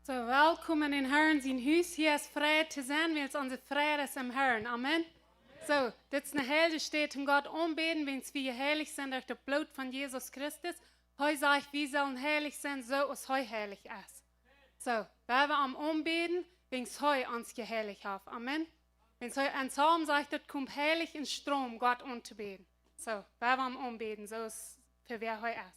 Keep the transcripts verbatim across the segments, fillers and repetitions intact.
So, welkom en dän Harn sien Hus. Hia es Freiheit to sennen, wiels onse Freiheit es em Harn. Amen. So, dit es eene heilje Städ, om Gott aunbäden, wiels wie jeheilicht sent derch daut Bloot von Jesus Christus. Hee sajcht, wie sellen heilich sennen, soo aus hee heilich es. So, wie woaren am aunbäden, wiels hee ons jeheilicht haft. Amen. Wiels hee, en Psalm sajcht, daut kjemt heilich un stroom Gott auntobäden. So, wie woaren am aunbäden, soo aus fa wäa hee es.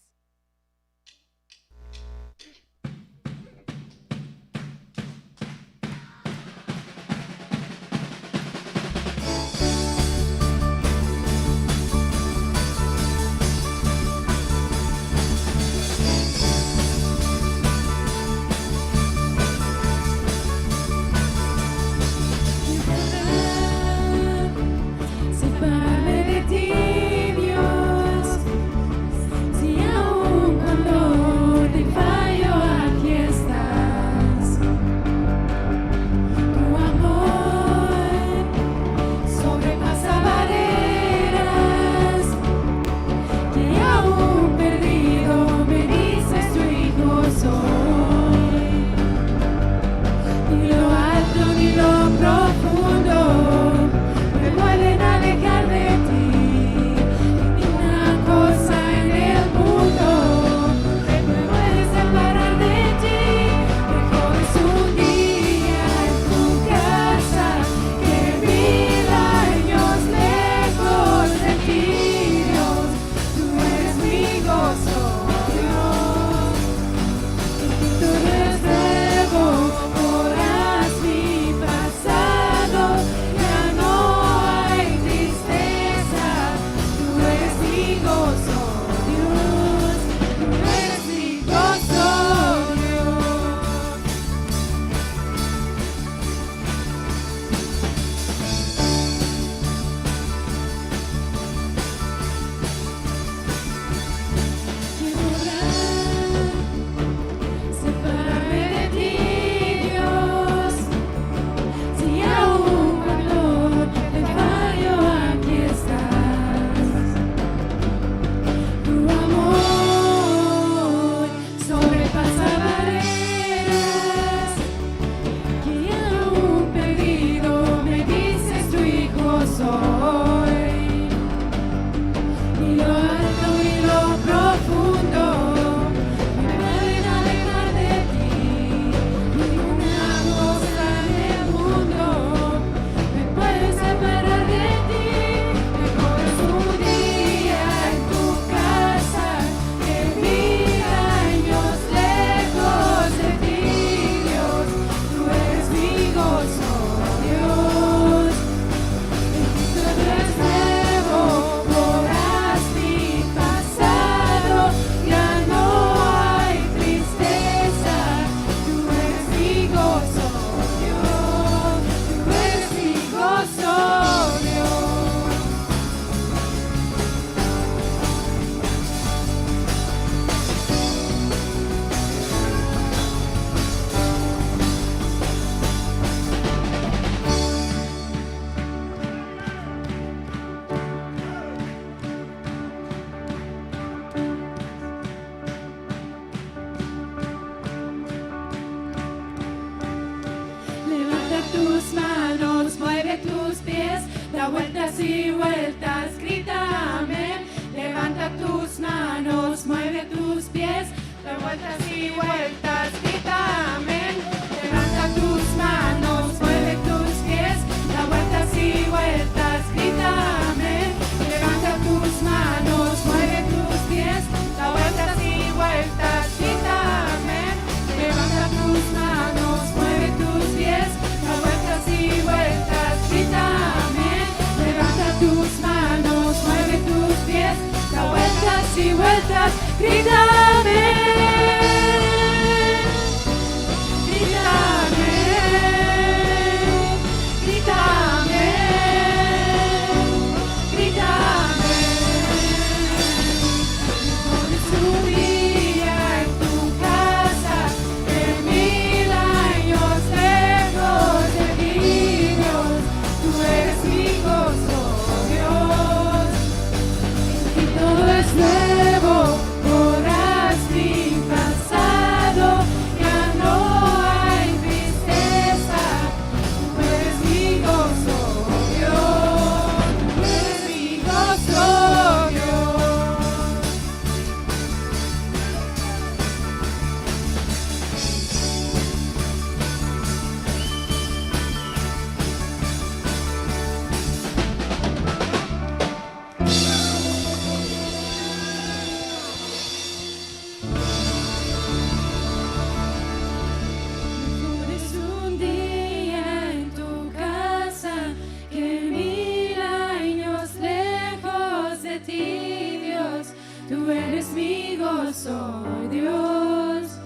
Separarme de ti, Dios, si aun cuando te fallo, aquí estás. Tu amor sobrepasa barreras, que aun perdido me dices tu hijo soy. Ni lo alto ni lo profundo me pueden alejar de ti. Ninguna cosa en el mundo me puede separar de ti. Mejor es un día en tu casa que mil años lejos de ti, Dios. Tú eres mi gozo, Dios. En ti todo es nuevo, borras mi pasado, ya no hay tristeza. Tú eres mi gozo, Dios. Tú eres mi gozo, Dios. Quiero orar, separarme de ti, Dios. Si aun cuando te fallo, aquí estás. Tu amor sobrepasa barreras, que aun perdido me dices tu hijo soy. Ni lo alto ni lo profundo me pueden alejar de ti, ni una cosa en el mundo me puede separar de ti. Mejor es un día en tu casa que mil años lejos de ti, Dios. Tú eres mi gozo, Dios. En ti todo es nuevo, borras mi pasado, ya no hay tristeza. Tú eres mi gozo, Dios. Tú eres mi gozo, Dios. Levanta tus manos, mueve tus pies, da vueltas y vueltas, grita amén. Levanta tus manos, mueve tus pies, da vueltas y vueltas, grita amén. Levanta tus manos, mueve tus pies, da vueltas y vueltas, grita amén. Levanta tus manos, mueve tus pies, da vueltas y vueltas, grita amén. Levanta tus manos, mueve tus pies, da vueltas y vueltas, grita amén. Levanta tus manos, mueve tus pies, da vueltas y vueltas, grita amén. Grita amén. Grita amén. Grita amén. Mejor es un día en tu casa que mil años lejos de ti, Dios. Tú eres mi gozo, Dios. En ti todo es nuevo, Soy Dios,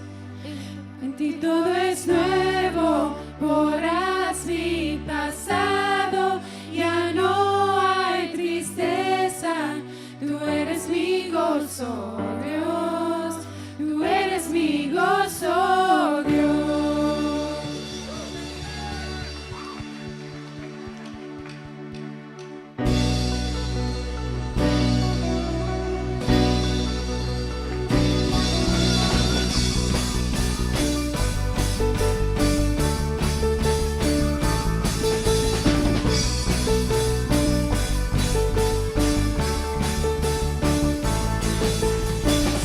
en ti todo es nuevo, borras mi pasado, ya no hay tristeza. Tú eres mi gozo, Dios, tú eres mi gozo, Dios.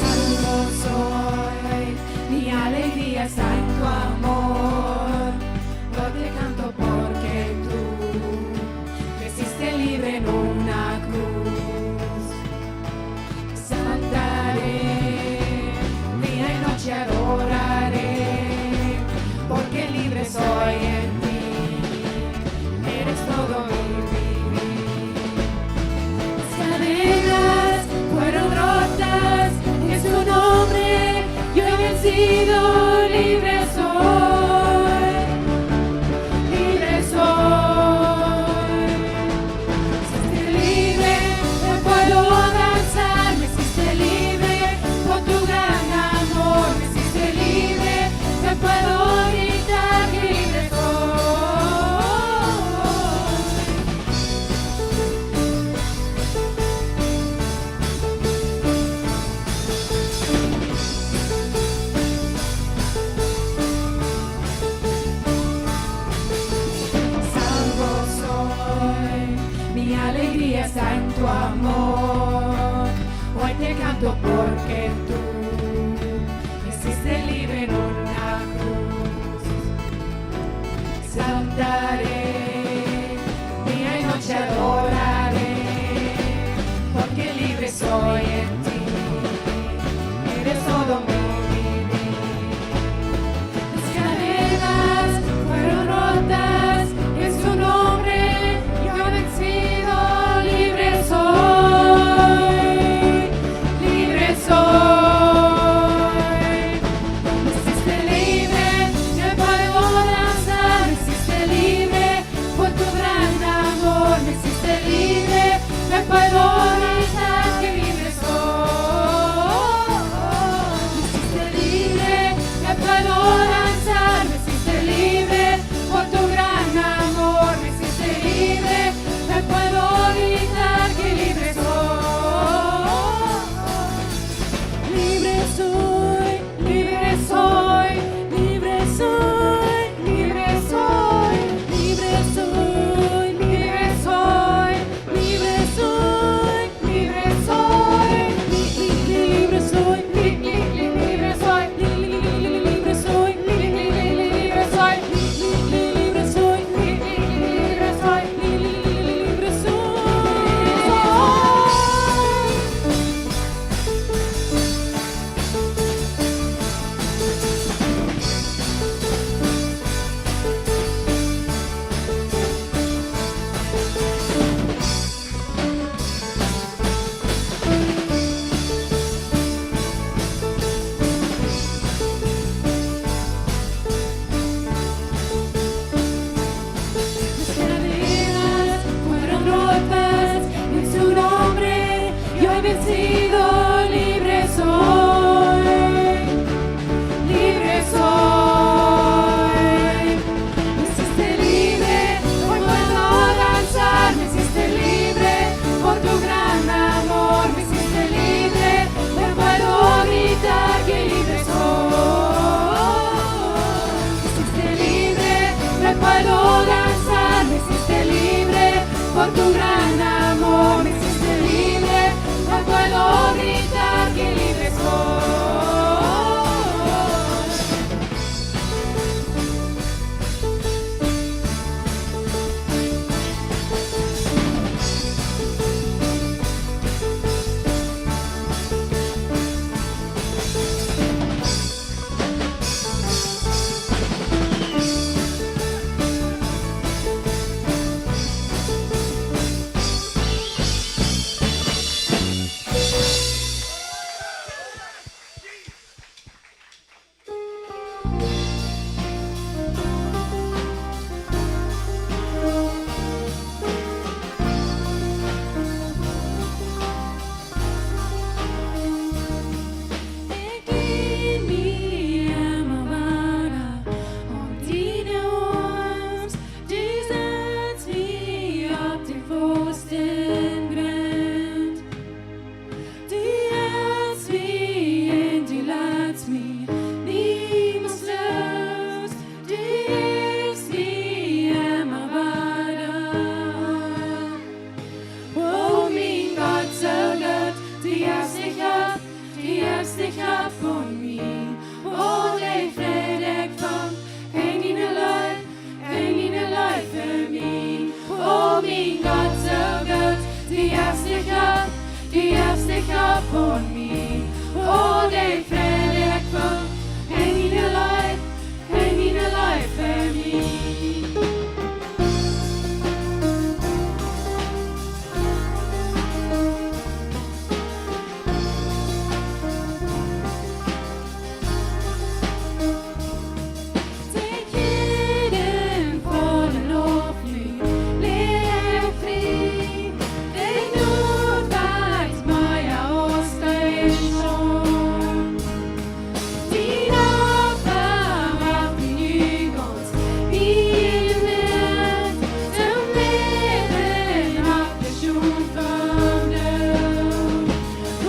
Salvo soy, mi alegría está en tu amor. Yo te canto porque tú me hiciste libre en una cruz. Saltaré, día y noche adoraré, porque libre soy en ti. Eres todo mi vivir. Las cadenas fueron rotas, en su nombre yo he vencido, libre soy, libre soy. Me hiciste libre, ya puedo danzar, me hiciste libre por tu gran amor, me hiciste libre, ya puedo gritar que libre soy. Salvo soy, mi alegría está en tu amor. Hoy te canto porque tú me hiciste libre en una cruz. Saltaré, día y noche adoraré, porque libre soy en ti. Eres todo mi vivir. Las cadenas fueron rotas, en su nombre yo he vencido, libre soy, libre Ekj län mie emma wada opp diene Oarms, du setst mie opp dän fasten Grunt. Du hältst mie un du latst mie niemols loos, du hältst mie emma wada. O mien Gott, soo goot, du jefst nich opp, du jefst nich opp aun mie. O, dee Fräd ekj funk, wajch diene Leew, wajch diene Leew fa mie. O mien Gott, soo goot, du jefst nich opp, du jefst nich opp aun mie. O, dee Fräd ekj funk, wajch diene Leew, wajch diene Leew fa mie. Dee Kjäden faulen auf, nu läw ekj frie, dee Noot wajch mea aus dee Schorn. Dien Opfa haft mie nu gaunz nie jemäat, toom Läwen haft mie schonfunk.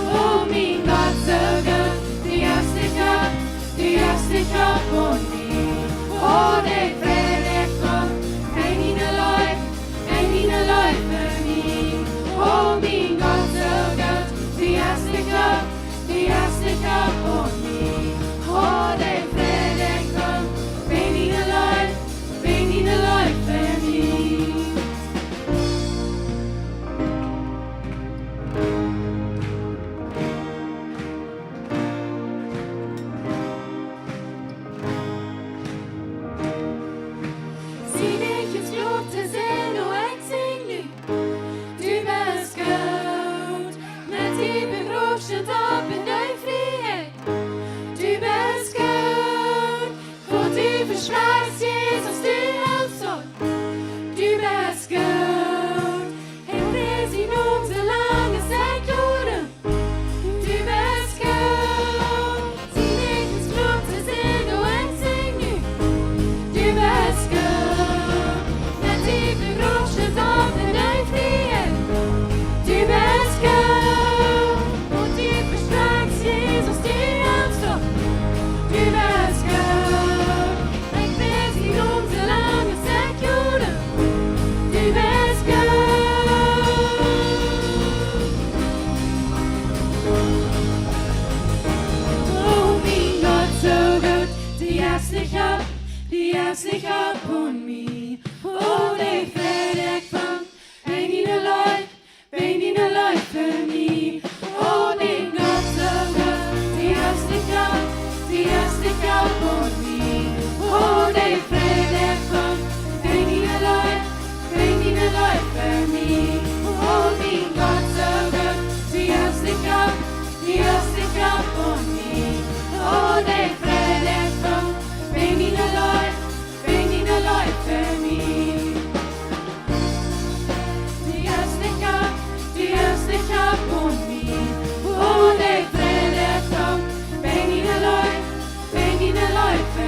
O mien Gott, soo goot, du jefst nich opp, du jefst nich opp aun mie. O, dee Fräd ekj funk, wajch diene Leew, wajch diene Leew fa mie. O mien Gott, soo goot, du jefst nich opp, du jefst nich opp aun mie. O, dee Fräd ekj funk, wajch diene Leew, wajch diene Leew fa mie. Sie nich ins Graf to seenen, o ekj sinj nu. Du best goot, met die begroft, stonen opp en de Frieheit. Du best goot, waut du vesprakjst, Jesus, du hältst ons. Du best goot, ekj pries dienen Nomen soo lang aus ekj läw. Du best goot, sie nich ins Graf to seenen, o ekj sinj nu. Du best goot, met die begroft, stonen opp en de Frieheit. Du best goot, waut du vesprakjst, Jesus, du hältst ons. Du best goot, ekj pries dienen Nomen soo lang aus ekj läw. Du best goot. O mien Gott, soo goot, du jefst nich opp, du jefst nich opp aun mie. O, dee Fräd ekj funk, wajch diene Leew, wajch diene Leew fa mie. O mien Gott, soo goot, du jefst nich opp, du jefst nich opp aun mie. O, dee Fräd ekj funk, wajch diene Leew, wajch diene Leew fa mie. O mien Gott, soo goot, du jefst nich opp, du jefst nich opp aun mie. O, dee Fräd ekj funk, wajch diene Leew, wajch diene Leew fa mie. Du jefst nich opp, du jefst nich opp aun mie. O, dee Fräd ekj funk, wajch diene Leew, wajch diene Leew fa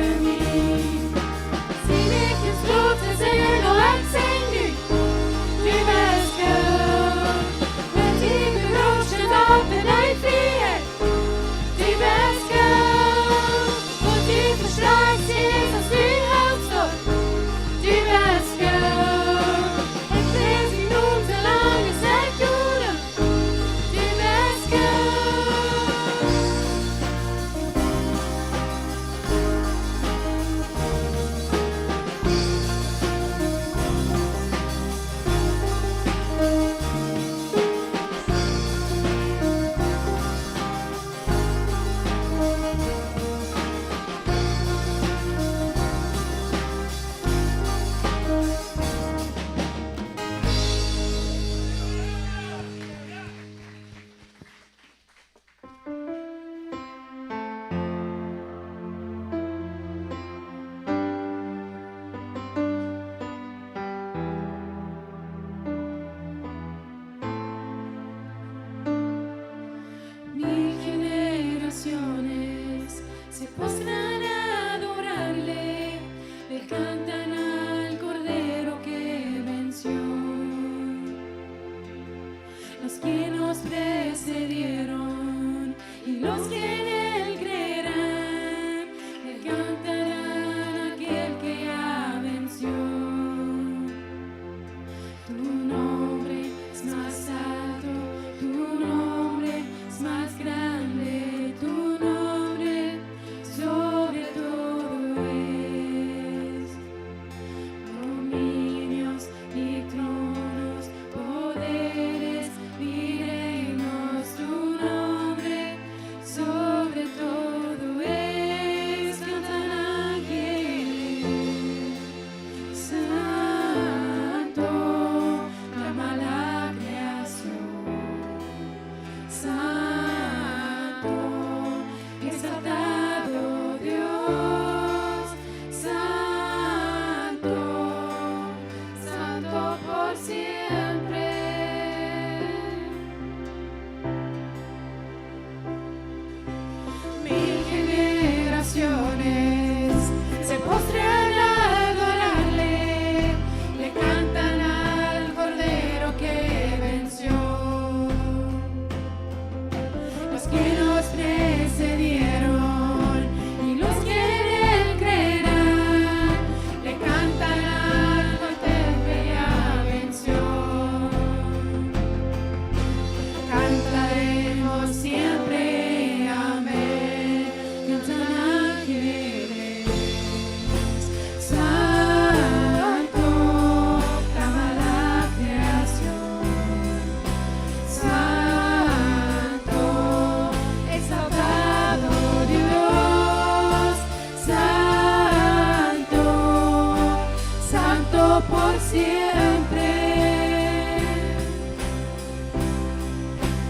siempre.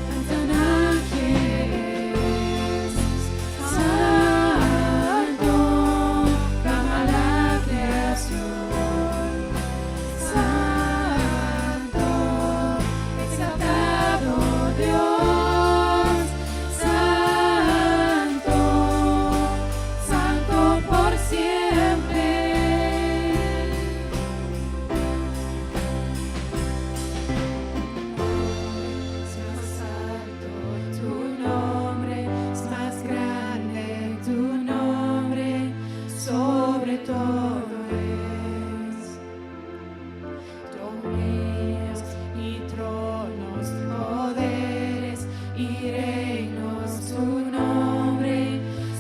Canta la que es santo, clama la creación. Santo, exaltado Dios, santo, santo por siempre. Es más alto tu nombre, es más grande tu nombre, sobre todo es. Dominios y tronos, poderes y reinos, tu nombre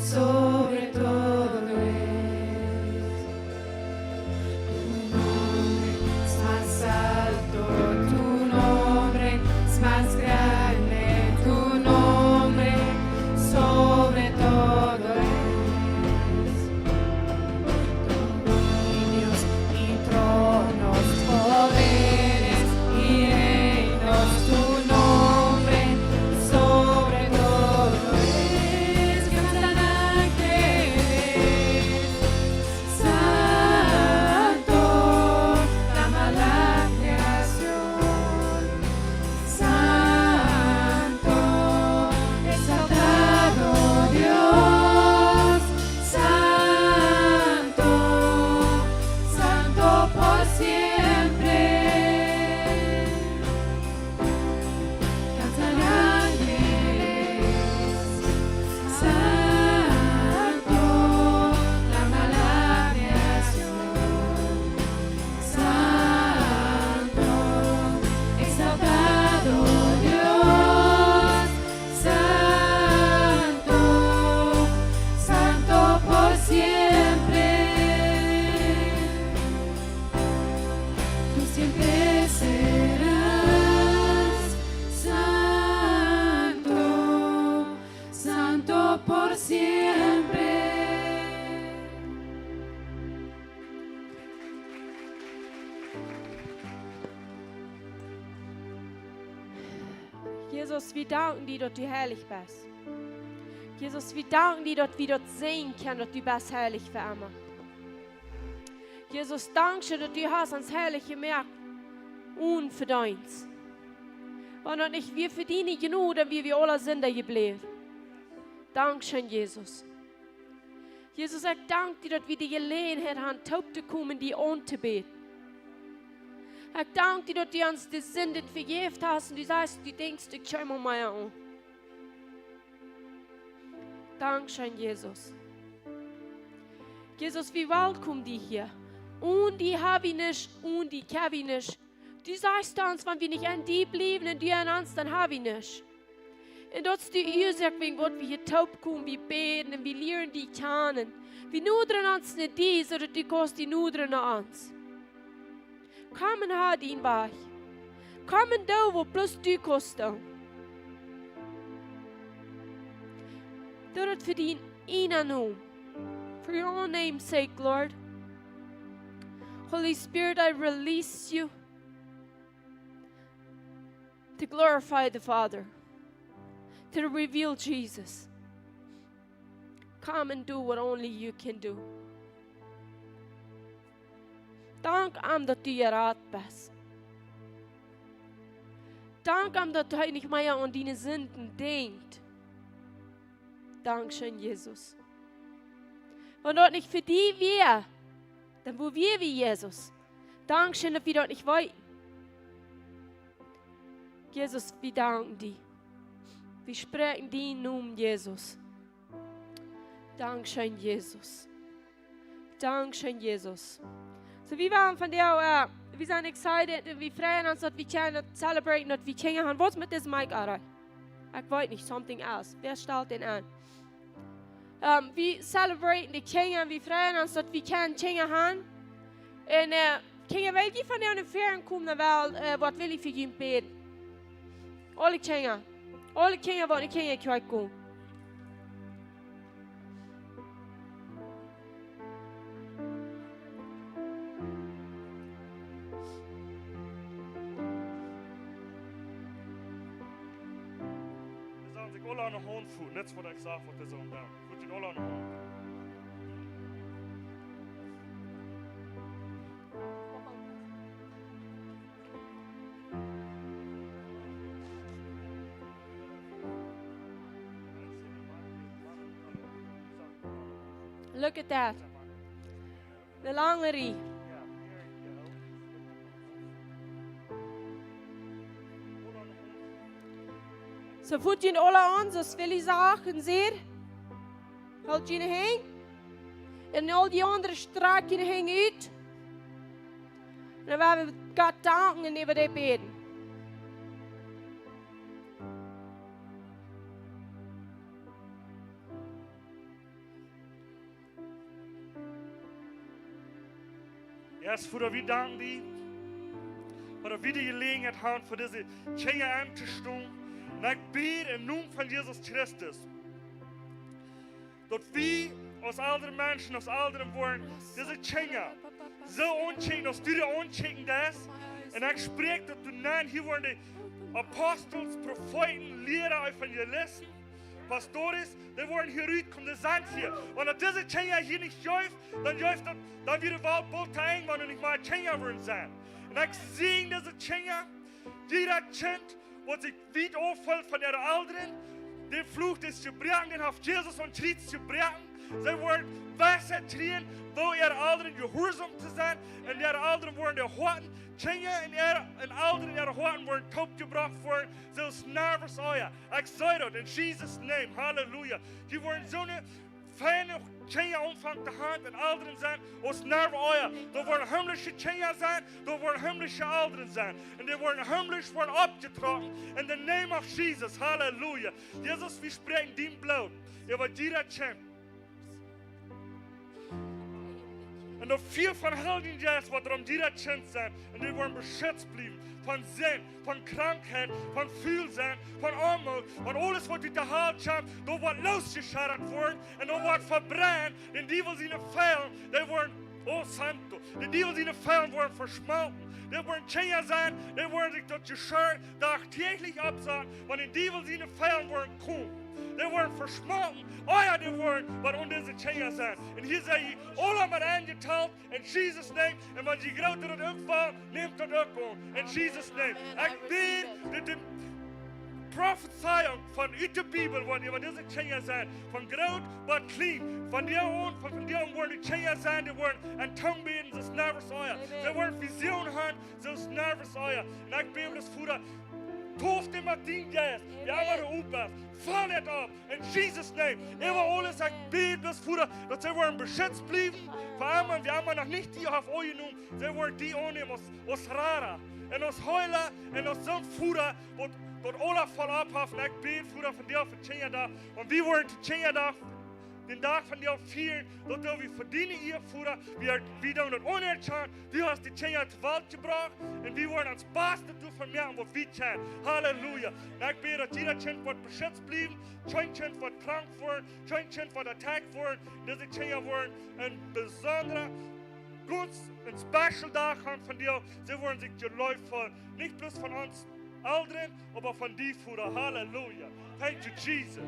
sobre todo es. Tu nombre es más alto, tu nombre es más grande, tu nombre sobre todo es. Dominios y tronos, poderes y reinos, tu nombre sobre todo es. Canta la que es santo, clama la creación. Santo, exaltado Dios, santo, santo por siempre. Cantan ángeles, santo, clama la creación. Santo, exaltado Dios, santo, santo por siempre. Tú siempre serás santo, santo por siempre. Jesus, wie danken die, daut du heilich best. Jesus, wie danken die, daut wie daut seenen kjennen, daut du best heilich fa emma. Jesus, dankscheen, daut du hast ons heilich jemoakt, onvedeent. Wan daut nich wia fa diene Jnod, dan wia wie aula Sinda jebläwen. Dankscheen, Jesus. Jesus, ekj dank die, daut wie de Jeläajenheit han, toop to komen, die auntobäden. Ekj dank die, daut du ons de Sinden vejäft hast un du sajchst, du denkjst doa kjeenmol mea aun. Dankscheen, Jesus. Jesus, wie welkomen die hia. Onen die ha wie nuscht, onen die kjenn wie nuscht. Du sajchst ons, wan wie nich aun die bliewen un du aun ons, dan ha wie nuscht. Un daut es de Uasoak, wäajen waut wie hia toop komen, wie bäden un wie lieren die kjanen. Wie nodren ons no die, soo daut du kaust die nodren no ons. Komm un ha dien Wajch. Komm un doo waut bloos du kaust doonen. Doo daut fa dien eenen Nomen. For your own name's sake, Lord. Holy Spirit, I release you to glorify the Father, to reveal Jesus. Come and do what only you can do. Dank am daut du jerat best. Dank am daut hee nich mea aun diene Sinden denkjt. Dankscheen, Jesus. Wan daut nich fa die wia, dan wua wia wie, Jesus? Dankscheen daut wie daut nich weeten. Jesus, wie danken die. Wie spräakjen dienen Nomen, Jesus. Dankscheen, Jesus. Dankscheen, Jesus. Soo, wie wellen vondoag, äh, wie sent excited un wie freien ons daut wie kjennen celebraten daut wie Kjinja han. Waut es met dis mic, Ara? Ekj weet nich, something else. Wäa stalt dän aun? Ähm, wie celebraten de Kjinja un wie freien ons daut wie kjennen Kjinja han. Un, äh, Kjinja, well jie vondoag no väaren komen, dan well, äh, waut well ekj fa junt bäden? Aule Kjinja. Aule Kjinja waut no Kjinjakjoakj komen. Aula aun de Haunt foten. Daut es waut ekj saj, waut dee sellen doonen. Foten aula aun de Haunt. Look at that. De lange Rieej. Soo, foten jie aula aun, soo aus Willy sajcht, un seht, hoolt june Henj. Un aul dee aundre strakjt june Henj ut. Un dan woa wie Gott danken un äwa dee bäden. Yes, Voda, wie danken die, daut wie de Jeläajenheit haben, fa dise Kjinja auntostonen. Un ekj bäd em Nomen von Jesus Christus, daut wie aus Elren, Menschen aus Elren woaren, dise Kjinja soo aunkjikjen, aus du dee aunkjikjen deist. Un ekj spräakj daut du, nä, hia woaren de Apostel, Profeeten, Liera, Evangelisten, Pastores, dee woaren hia rutkomen, dee sent hia. Wan daut dise Kjinja hia nich jeft, dan jeft daut, dan woat de Welt boolt to Enj, wan doa nich mea Kjinja woaren sennen. Un ekj säajen dise Kjinja, jieda Kjint, waut sikj wiet aufhelt von äare Elren, dän Fluch es jebroaken, dän haft Jesus aum Kjriez jebroaken. See woaren Weisheit kjrieen, woo äare Elren jehuarsom to sennen. Un äare Elren woaren de Hoaten, Kjinja un äare, un Elren äare Hoaten woaren toopjebrocht woaren, soo aus never before. Ekj saj daut en Jesus' name. Halleluja. Dee woaren soone feine Kjinja aunfangen to haben un Elren sennen aus never before. Doa woaren himmlische Kjinja sennen, doa woaren himmlische Elren sennen. Un dee woaren himmlisch woaren oppjetrocken. In the name of Jesus. Halleluja. Jesus, wie spräakjen dien Bloot äwa jieda Kjint. Un daut Fia von Heiljen Jeist woat rom jieda Kjint sennen. Un dee woaren beschitzt bliewen von Sind, von Krankheit, von ful sennen, von Oamoot, von aules waut ut de Hal kjemt, daut woat losjescheudat woaren un daut woat vebrennen, dän Diewel siene Fielen, dee woaren, oh Santo, dän Diewel siene Fielen woaren veschmolten. Dee woaren Kjinja sennen, dee woaren sikj daut Jeschia dachtäajlich oppsaten, wan dän Diewel siene Fielen woaren komen. Dee woaren veschmolten, oh jo, dee woaren, waut aun dise Kjinja sennen. Un hia sent jie aula met enjetalt, en Jesus' name. Un wan jie jleewen daut uk woa, nämt daut uk aun. En Jesus' name. Ekj bäd, daut de Profezeiunk von ut de Bibel, waut äwa dise Kjinja sent, von groot bat kjlien, von dee aun, von, von dee aun woaren de Kjinja sennen, dee woaren en Tungen bäden, soo aus never before. Amen. Dee woaren Visionen haben, soo aus never before. Un ekj bäd daut, Voda, toof dee met dien Jeist, dee Amen. Aula opp es, felt daut opp. En Jesus' name. Äwa aules, ekj bäd daut, Voda, daut see woaren beschitzt bliewen. Fa emma, wäa emma noch nich die haft aunjenomen, see woaren die aunnämen aus, aus Rada un aus Heela un aus soon Voda, waut daut aula voll opp haft. Un ekj bäd, Voda, vondoag fa Kjinjadach. Un wie woaren to Kjinjadach, dän Dach vondoag fieren, daut wie fa diene Ea, Voda, wie, wie doonen daut aunerkjanen, du hast de Kjinja to Welt jebrocht un wie woaren ons Bastet doafäa moaken, waut wie kjennen. Halleluja. Un ekj bäd, daut jieda Kjint woat beschitzt bliewen, kjeen Kjint woat krank woaren, kjeen Kjint woat attacked woaren, dise Kjinja woaren een besondra, gaunz een special Dach haben vondoag. See woaren sikj jeleeft feelen, nich bloos von ons Elren, oba von die, Voda. Halleluja. Thank you, Jesus.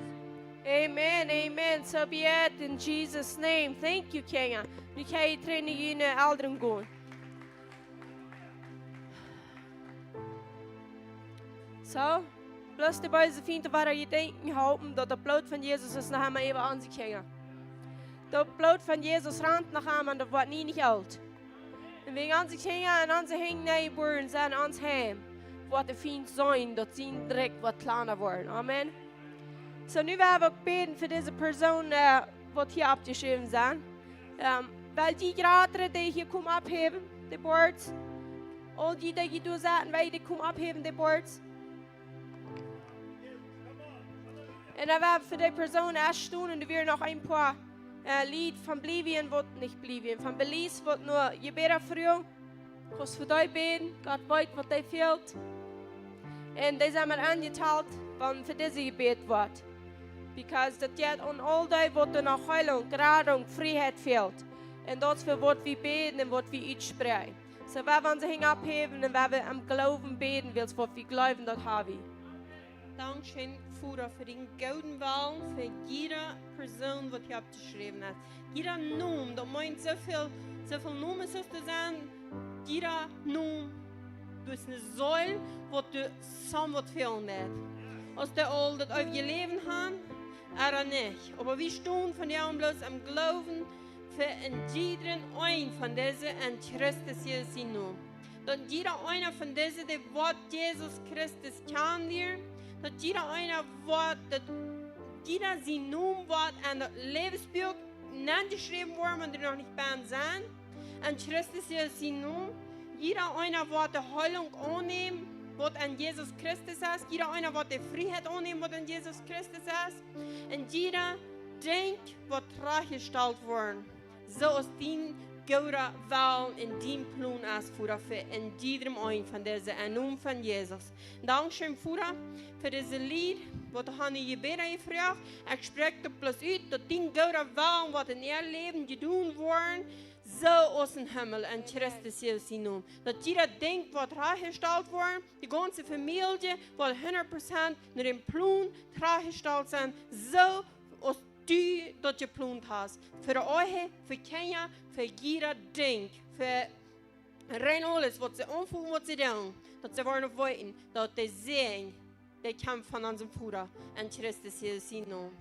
Amen, amen. So be it in Jesus' name. Thank you, Kjinja. Nu kjenn jie trigj no june Elren gonen. Soo, bloos de beese Fient, waut jie denkjen, halpen, daut daut Bloot von Jesus es noch emma äwa onse Kjinja. Daut Bloot von Jesus rant noch emma un daut woat nie nich oolt. Un wäajen onse Kjinja en onse Henj jebuaren sent, en ons Heim, woat de Fient seenen, daut sien Rikj woat kjlanda woaren. Amen. Soo, nu well wie uk bäden fa dise Persoonen, äh, waut hia oppjeschräwen sent. Ähm, well jie jratre, dee hia komen opphäwen, de Boards. Aul dee, dee hia doa sent, well jie dee komen opphäwen, de Boards. Un dan well wie fa dee Persoonen ieescht stonen un doa wieren noch een poa, äh, Lied von Bolivien, waut, nich Bolivien, von Belize, waut no Jebäda fruagen. Kaust fa dee bäden, Gott weet, waut dee fält. Un dee sent mau aunjetalt, wan fa dise jebät woat. Because daut jeit aun aul dee, waut doa no Heelunk, Radunk, Frieheit fält. Un daut es fa waut wie bäden un waut wie utspräakjen. Soo, wie woaren onse Henj opphäwen un wie woaren em Gloowen bäden, wiels waut wie jleewen, daut hab wie. Dankscheen, Voda, fa dän gooden Wellen, fa jieda Persoon, waut hia oppjeschräwen es. Jieda Nomen, daut meent soo väl, soo väl Nomen aus doa sent, jieda Nomen, daut es eene Seel, waut doa soo waut fälen deit. Aus dee aul daut eewje Läwen haben, ooda nich. Oba wie stonen vondoag bloos aum Gloowen fa een jieda eenen von dise en Christus Jesus sienen Nomen. Daut jieda eena von dise, dee woat Jesus Christus kjanen lieren. Daut jieda eena woat, daut jieda sien Nomen woat aun daut Läwensbuak nenjeschräwen woaren, wan dee noch nich bennen sent. En Christus Jesus sienen Nomen. Jieda eena woat de Heilunk aunnämen, waut en Jesus Christus es. Jieda eena woat de Frieheit aunnämen, waut en Jesus Christus es. Un jieda Dinkj woat trajchtjestalt woaren, soo aus dien gooda Wellen un dien Plon es, Voda, fa een jieda eenen von dise en Nomen von Jesus. Dankscheen, Voda, fa dise Lied, waut doa haben Jebäda jefroacht. Ekj spräakj daut bloos ut, daut dien gooda Wellen woat en äa Läwen jedonen woaren, soo aus em Himmel, en Christus Jesus sienen Nomen. Daut jieda Dinkj woat trajchtjestalt woaren, de gaunze Famielje woat hundat Prozent no dän Plon trajchtjestalt sennen, soo aus du daut jeplont hast. Fa de Ehe, fa Kjinja, fa jieda Dinkj, fa rein aules, waut see aunfangen, waut see doonen, daut see woaren weeten, daut de Säajen, dee kjemt von onsen Voda en Christus Jesus sienen Nomen.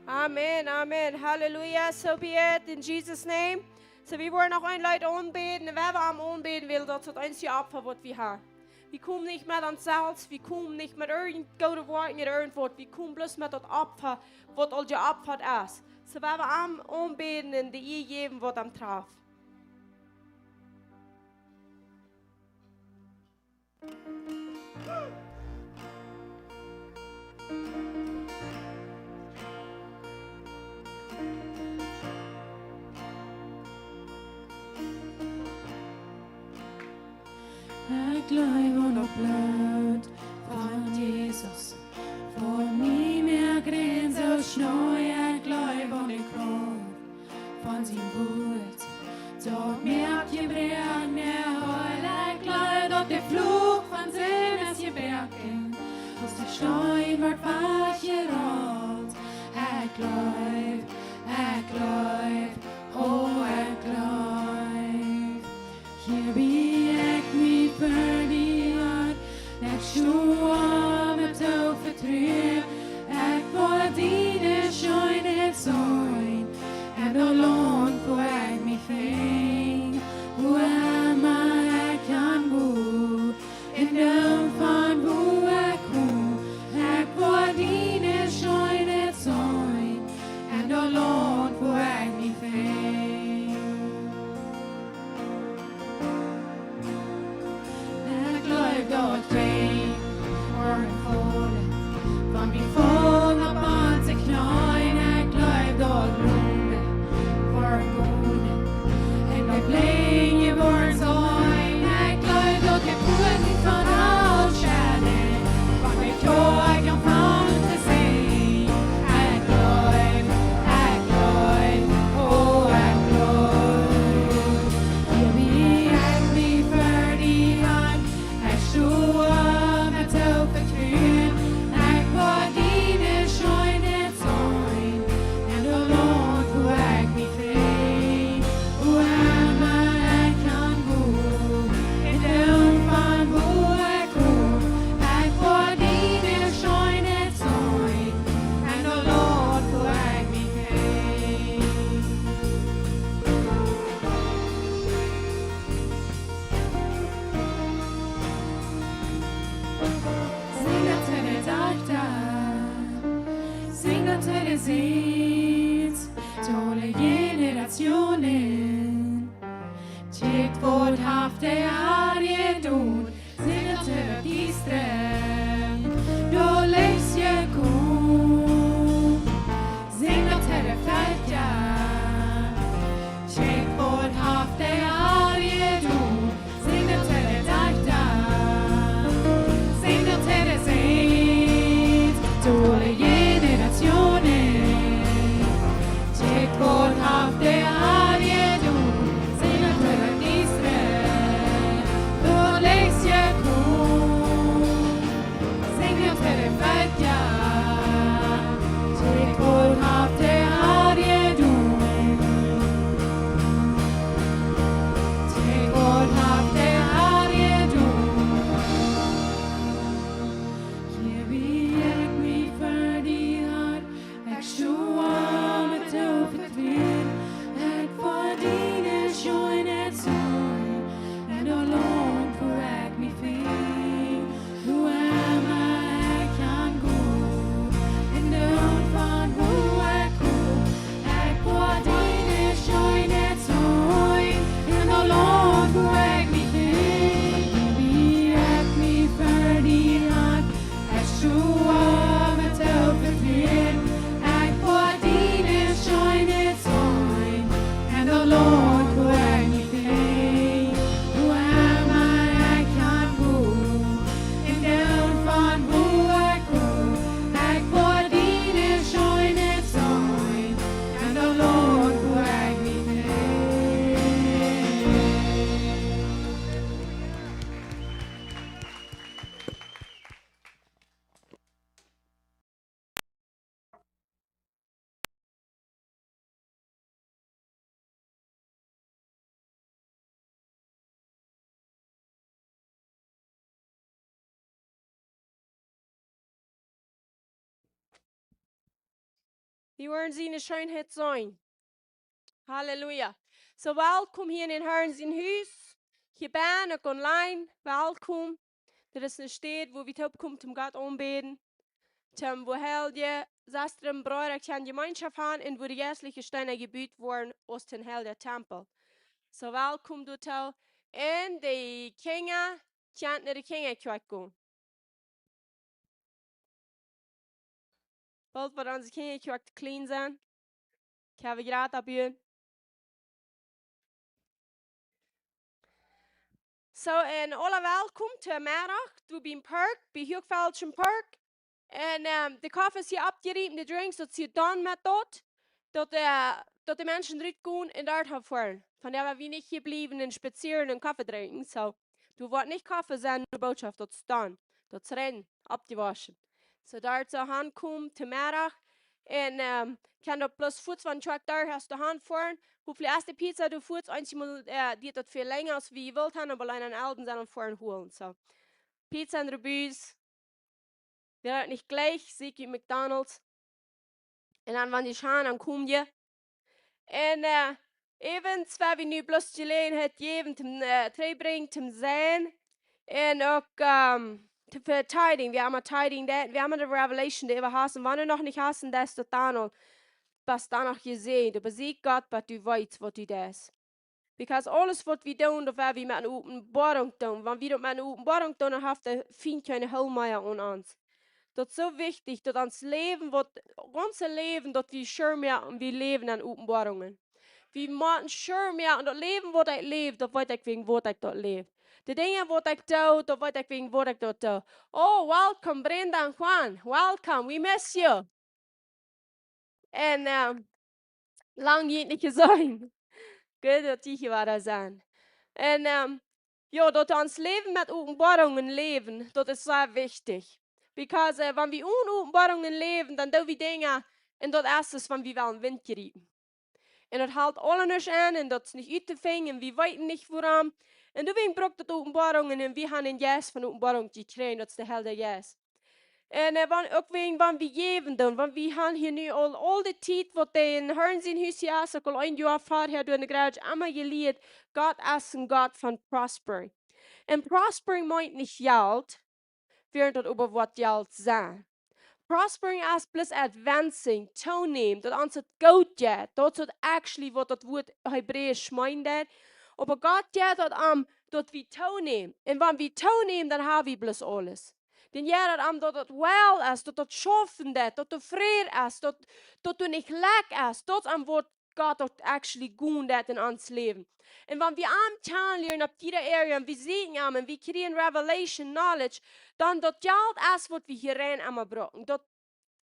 Amen, amen. Hallelujah. So be it in Jesus' name. So, wie woaren noch een Leet aunbäden. Un wan wie am aunbäden wellen, daut es daut eensje Opfa, waut wie haben. Wie komen nich met ons selfst, wie komen nich met irjent goode Woakjen ooda irjent waut. Wie komen bloos met daut Opfa, waut aul jeopfat es. So, wan wie am aunbäden un de Ea jäwen, waut am traft. Ekj jleew aun daut Bloot von Jesus. Fa mie moakt green soo Schnee, ekj jleew aun de Krauft von sien Wuat. Daut moakt Jebroakne heil, ekj jleew daut de Fluch von Sind es jebroaken, aus de Steen woat wajchjerollt. Ekj jleew, ekj jleew, o, ekj jleew. Hia bie ekj mie ver die han, ekj stoa met too vetruen, ekj woa diene Scheenheit seenen, en daut Launt, wua ekj mie befinn, wua emma ekj han go, en daut Launt von wua ekj kom, ekj woa diene Scheenheit seenen, en daut Launt, wua ekj mie befinn. Ekj jleew daut Rein woat faulen, von wie faul opp onse Kjneeen, ekj jleew daut Blinde woaren gonen, en daut Blinde woaren seenen, ekj jleew daut de Puaten von Hal schellen, von de Kjoakj aunfangen to sinjen. Ekj jleew, ekj jleew, o, ekj jleew. Hia bie ekj mie ver die han, ekj stoa met too vetruen, ekj woa diene Scheenheit seenen, en daut Launt, wua ekj mie befinn, wua emma ekj han go, en daut Launt von wua ekj kom, ekj woa diene Scheenheit seenen, en daut Launt, wua ekj mie befinn. Sinj daut to de Dajchta, sinj daut to de Säns, to aule Jenerationen. Kjikj, waut haft de Har jedonen, sinj daut to daut Diestre, daut Licht es jekomen. Sinj daut to de Velkja, kjikj, waut haft de Har jedonen, sinj daut to de Dajchta, sinj daut to de Säns, to aule Jenerationen. Kjikj, waut haft de Har jedonen, sinj daut to daut Diestre, Wie woaren siene Scheenheit seenen. Halleluja. Soo, welkom hia en dän Harn sien Hus. Hia bennen, uk online. Welkom. Dit es eene Städ, wua wie toopkomen, om Gott aunbäden. Toom, wua heilje Sestren un Breeda kjennen Jemeenschoft haben un wua de jeistliche Steena jebut woaren aus een heilja Tempel. Soo, welkom doatoo. Un de Kjinja kjennen no de Kjinjakjoakj gonen. Boolt woaren onse Kjinjakjoakj to kjlien sennen. Kjenn wie jrod oppbuen. Soo, un aula welkom to Meddach, doa biem Park, bie Huachfeldschen Park. Un, ehm, de Koffe es hia oppjerieemt, de Drinks, daut es hia done met daut. Daut, eh, daut de Menschen rutgonen un doa han foaren. Von doa woa wie nich hia bliewen un spazieren un Koffe drinkjen. Soo, doa woat nich Koffe sennen, de Bootschoft, daut es done. Daut es rein, oppjewoschen. Soo, doa soo aunkomen, to Meddach. Un, ehm, kaun daut bloos fuaz, wan Truck doa es, doa han foaren. Hopefully es de Pizza doa fuaz, eensjemol, eh, diet daut väl lenja aus wie jewult haben, oba auleen aun Elden sennen foaren holen. Soo, Pizza un Rebus. Wäa daut nich jlikjt, sikj ut McDonald's. Un dan, wan dee schanen, dan komen dee. Un, eh, äwent woa wie nu bloos Jeläajenheit jäwen, toom, eh, trigj brinjen, toom seenen. Un uk, ehm, to, fa tithing. Wie haben tithing, daut, wie haben de Revelation, dee wie haben. Wan du noch nich hast, dan es daut dan aul, best dan noch jesäajent. Oba sie Gott, waut du weetst, waut du deist. Because aules waut wie doonen, daut woa wie met eene Openboarunk doonen. Wan wie daut met eene Openboarunk doonen, dan haft de Fient kjeene Hool mea aun ons. Daut es soo wichtich, daut ons Läwen, waut, gaunze Läwen, daut wie sure moaken, wie läwen en Openboarungen. Wie motten sure moaken, daut Läwen waut ekj läw, daut weet ekj wäajen waut ekj daut läw. De Dinja waut ekj doo, daut weet ekj wäajen waut ekj daut doo. Oh, welcome, Brenda un Juan. Welcome, we miss you. Un, ehm, lang nich jeseenen. Goot, daut jie hia wada sent. Un, ehm, jo, daut wie ons Läwen met Openboarungen läwen, daut es sea wichtich. Because, eh, wan wie one Openboarungen läwen, dan doo wie Dinja, un daut es, es wan wie wellen Wint kjrieen. Un daut helt aules nuscht aun, un daut es nich uttofinjen, un wie weeten nich wuarom. Un doawäajen brukt daut Openboarungen, un wie haben een Jeist von Openboarunk jekjräajen, daut es de Heilje Jeist. Un, eh, wan, uk wäajen, wan wie jäwen doonen, wan wie haben hia nu aul, aul de Tiet, waut dee en Harn sien Hus hia es, uk aul een Joa verhäa doa enne Garage emma jelieet, Gott es een Gott von prospering. Un prospering meent nich Jelt, wäarent daut äwa waut Jelt sent. Prospering es bloos advancing, toonämen, daut ons et goot jeit. Daut es actually waut daut Wuat Hebräisch meent. Oba Gott jeit daut aun, daut wie toonämen. Un wan wie toonämen, dan haben wie bloos aules. Dan jeit daut aun, daut et well es, daut et schaufen deit, daut et fair es, daut, daut et nich jlikj es. Daut es aun waut Gott daut actually goot deit en ons Läwen. Un wan wie am kjanen lieren opp jieda Area, un wie seenen am, un wie kjrieen revelation, knowledge, dan daut Jelt es waut wie hia rein emma brucken. Daut,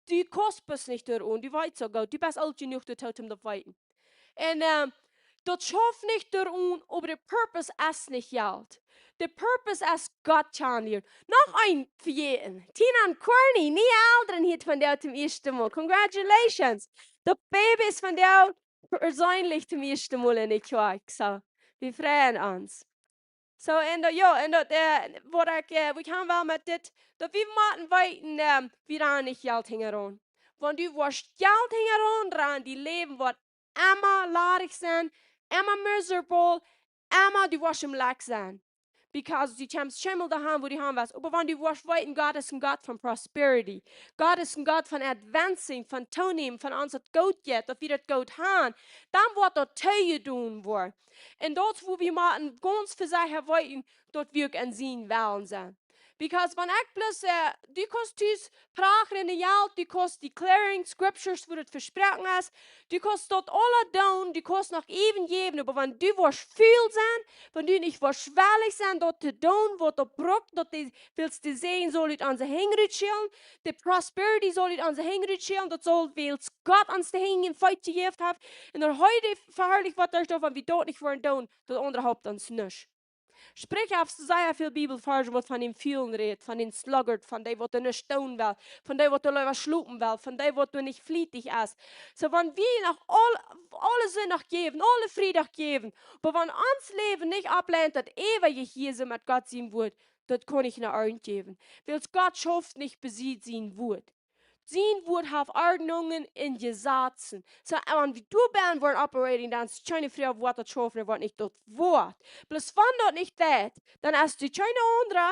du kaust bloos nich doaraun, du weetst soo goot, du best oolt jenuach doatoo om daut weeten. Un, ehm, daut schauft nich doaraun, oba de purpose es nich Jelt. De purpose es Gott kjanen lieren. Noch een vejäten. Tina un Corny, niee Elren hia vondoag toom ieeschten Mol. Congratulations. Daut Baby es vondoag perseenlich toom ieeschten Mol enne Kjoakj. Soo, wie freien ons. Soo, un daut, jo, un daut, eh, waut ekj, eh, waut ekj han well met dit, daut wie motten weeten, ehm, wie rannen nich Jelt hinjaraun. Wan du woascht Jelt hinjaraun rannen, dien Läwen woat emma ladich sennen, emma miserable, emma du woascht em Lak sennen. Because du kjemst kjeenmol doahan, wua du han west. Oba wan du woascht weeten, Gott es een Gott von prosperity. Gott es een Gott von advancing, von toonämen, von ons daut goot jeit, daut wie daut goot han, dan woat daut toojedonen woaren. Un daut es wua wie motten gaunz fa sikj weeten, daut wie uk en sienen Wellen sent. Because wan ekj bloos, eh, du kaust tus prachren en Jelt, du kaust declaring scriptures, wua daut vesproaken es, du kaust daut aules doonen, du kaust noch äwen jäwen, oba wan du woascht ful sennen, wan du nich woascht wellich sennen, daut to doonen, waut daut brukt, daut de, wiels de Säajen saul ut onse Henj rutschellen, de prosperity saul ut onse Henj rutschellen, daut saul, wiels Gott ons de Henj un Feet jejäft haft, un daut hee de veharlicht woat doaderch, wan wie daut nich woaren doonen, daut aundre halpt ons nuscht. Spricha haft sea väl Bibelvarsch, waut von dän Fulen rät, von dän sluggard, von dee, waut doa nich stonen well, von dee, waut doa leewa schlopen well, von dee, waut doa nich flietich es. Soo, wan wie noch aul, aule Sindach jäwen, aule Friedach jäwen, oba wan ons Läwen nich oppleent, daut eewje Hiese met Gott sien Wuat, daut kaun nich ne Arnt jäwen. Wiels Gott schauft nich besied sien Wuat. Sien Wort haft Ordnungen un Jesazen. Soo, wan wie doa benne woaren operating, dan es kjeene Froag, woat daut schaufen, woat nich, daut woat. Bloos wan daut nich deit, dan es doa kjeene aundre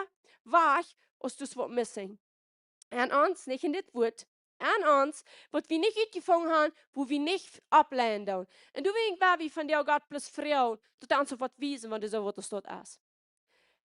Wajch, aus daut waut missing. En ons, nich en dit Wort, en ons, waut wie nich utjefungen haben, wua wie nich oppleiden doonen. Un doawäajen woa wie von Gott bloos froagen, daut hee ons waut wiesen, wan doa soo waut es, daut es.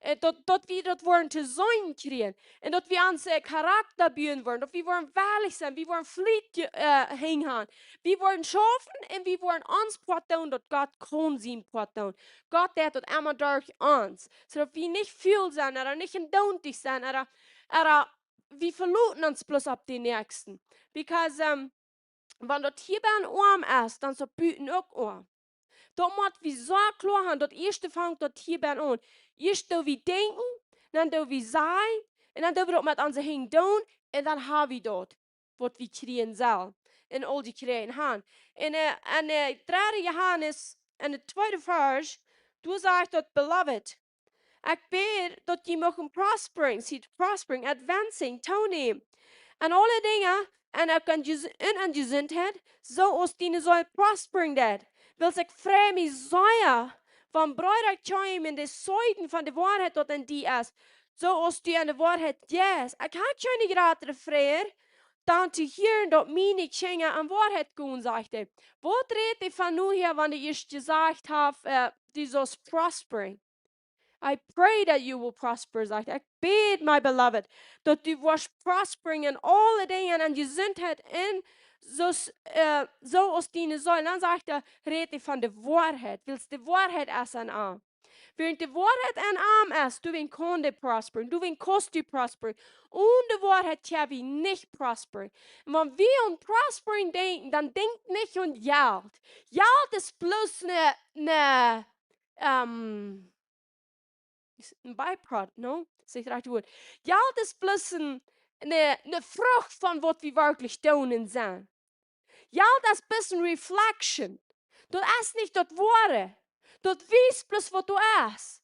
Äh, daut, daut wie daut woaren to seenen kjrieen. Un daut wie onsen Charakta buen woaren. Daut wie woaren wellich sennen. Wie woaren Fliet, äh, hangen. Wie woaren schaufen un wie woaren ons Poat doonen, daut Gott kaun sien Poat doonen. Gott deit daut emma derch ons. Soo daut wie nich ful sent, ooda nich endoont sent, ooda, ooda wie veloten ons bloos opp dän Näakjsten. Because, ähm, wan daut hia benne oam es, dan es daut buten uk oam. Daut mott wie soo kloa haben, daut ieeschte fangt daut hia benne aun. Ieescht doo wie denkjen, dan doo wie sajen, un dan doo wie daut met onse Henj doonen, un dan ha wie daut, waut wie kjrieen sellen, un aul jekjräajen haben. En, äh, en, äh, dredde Johanes, en de tweede Varsch, doa sajcht daut, Beloved, ekj bäd, daut jie muchten prospering, see, prospering, advancing, toonämen. En aule Dinja, un uk en Jes-, un en Jesuntheit, soo aus diene Seel prospering deit. Wiels ekj frei mie sea, wan Breeda kjeemen, dee Zeijen von de Woarheit, daut en die es, soo aus du en de Woarheit jeist. Ekj ha kjeene jratre Freid, dan to hieren, daut miene Kjinja en Woarheit gonen, sajcht hee. Waut rät hee von nu hia, wan hee ieescht jesajcht haft, äh, du saust prospering? I pray that you will prosper, sajcht hee. Ekj bäd, my beloved, daut du woascht prospering en aule Dinja, en Jesuntheit, un soo, äh, soo aus diene Seel. Dan sajcht hee, rät hee von de Woarheit, wiels de Woarheit es en am. Wäarent de Woarheit en am es, doawäajen kaun dee prosperen, doawäajen kaust du prosperen. Onen de Woarheit kjenn wie nich prosperen. Un wan wie aun prospering denkjen, dan denkj nich aun Jelt. Jelt es bloos ne, ne, ähm, es een byproduct, no? Es nich daut rajchte Wuat. Jelt es bloos een, ne, ne Frucht von waut wie werkjlich doonen sent. Jelt es bloos een reflection. Daut es nich daut Woare. Daut wiest bloos waut doa es.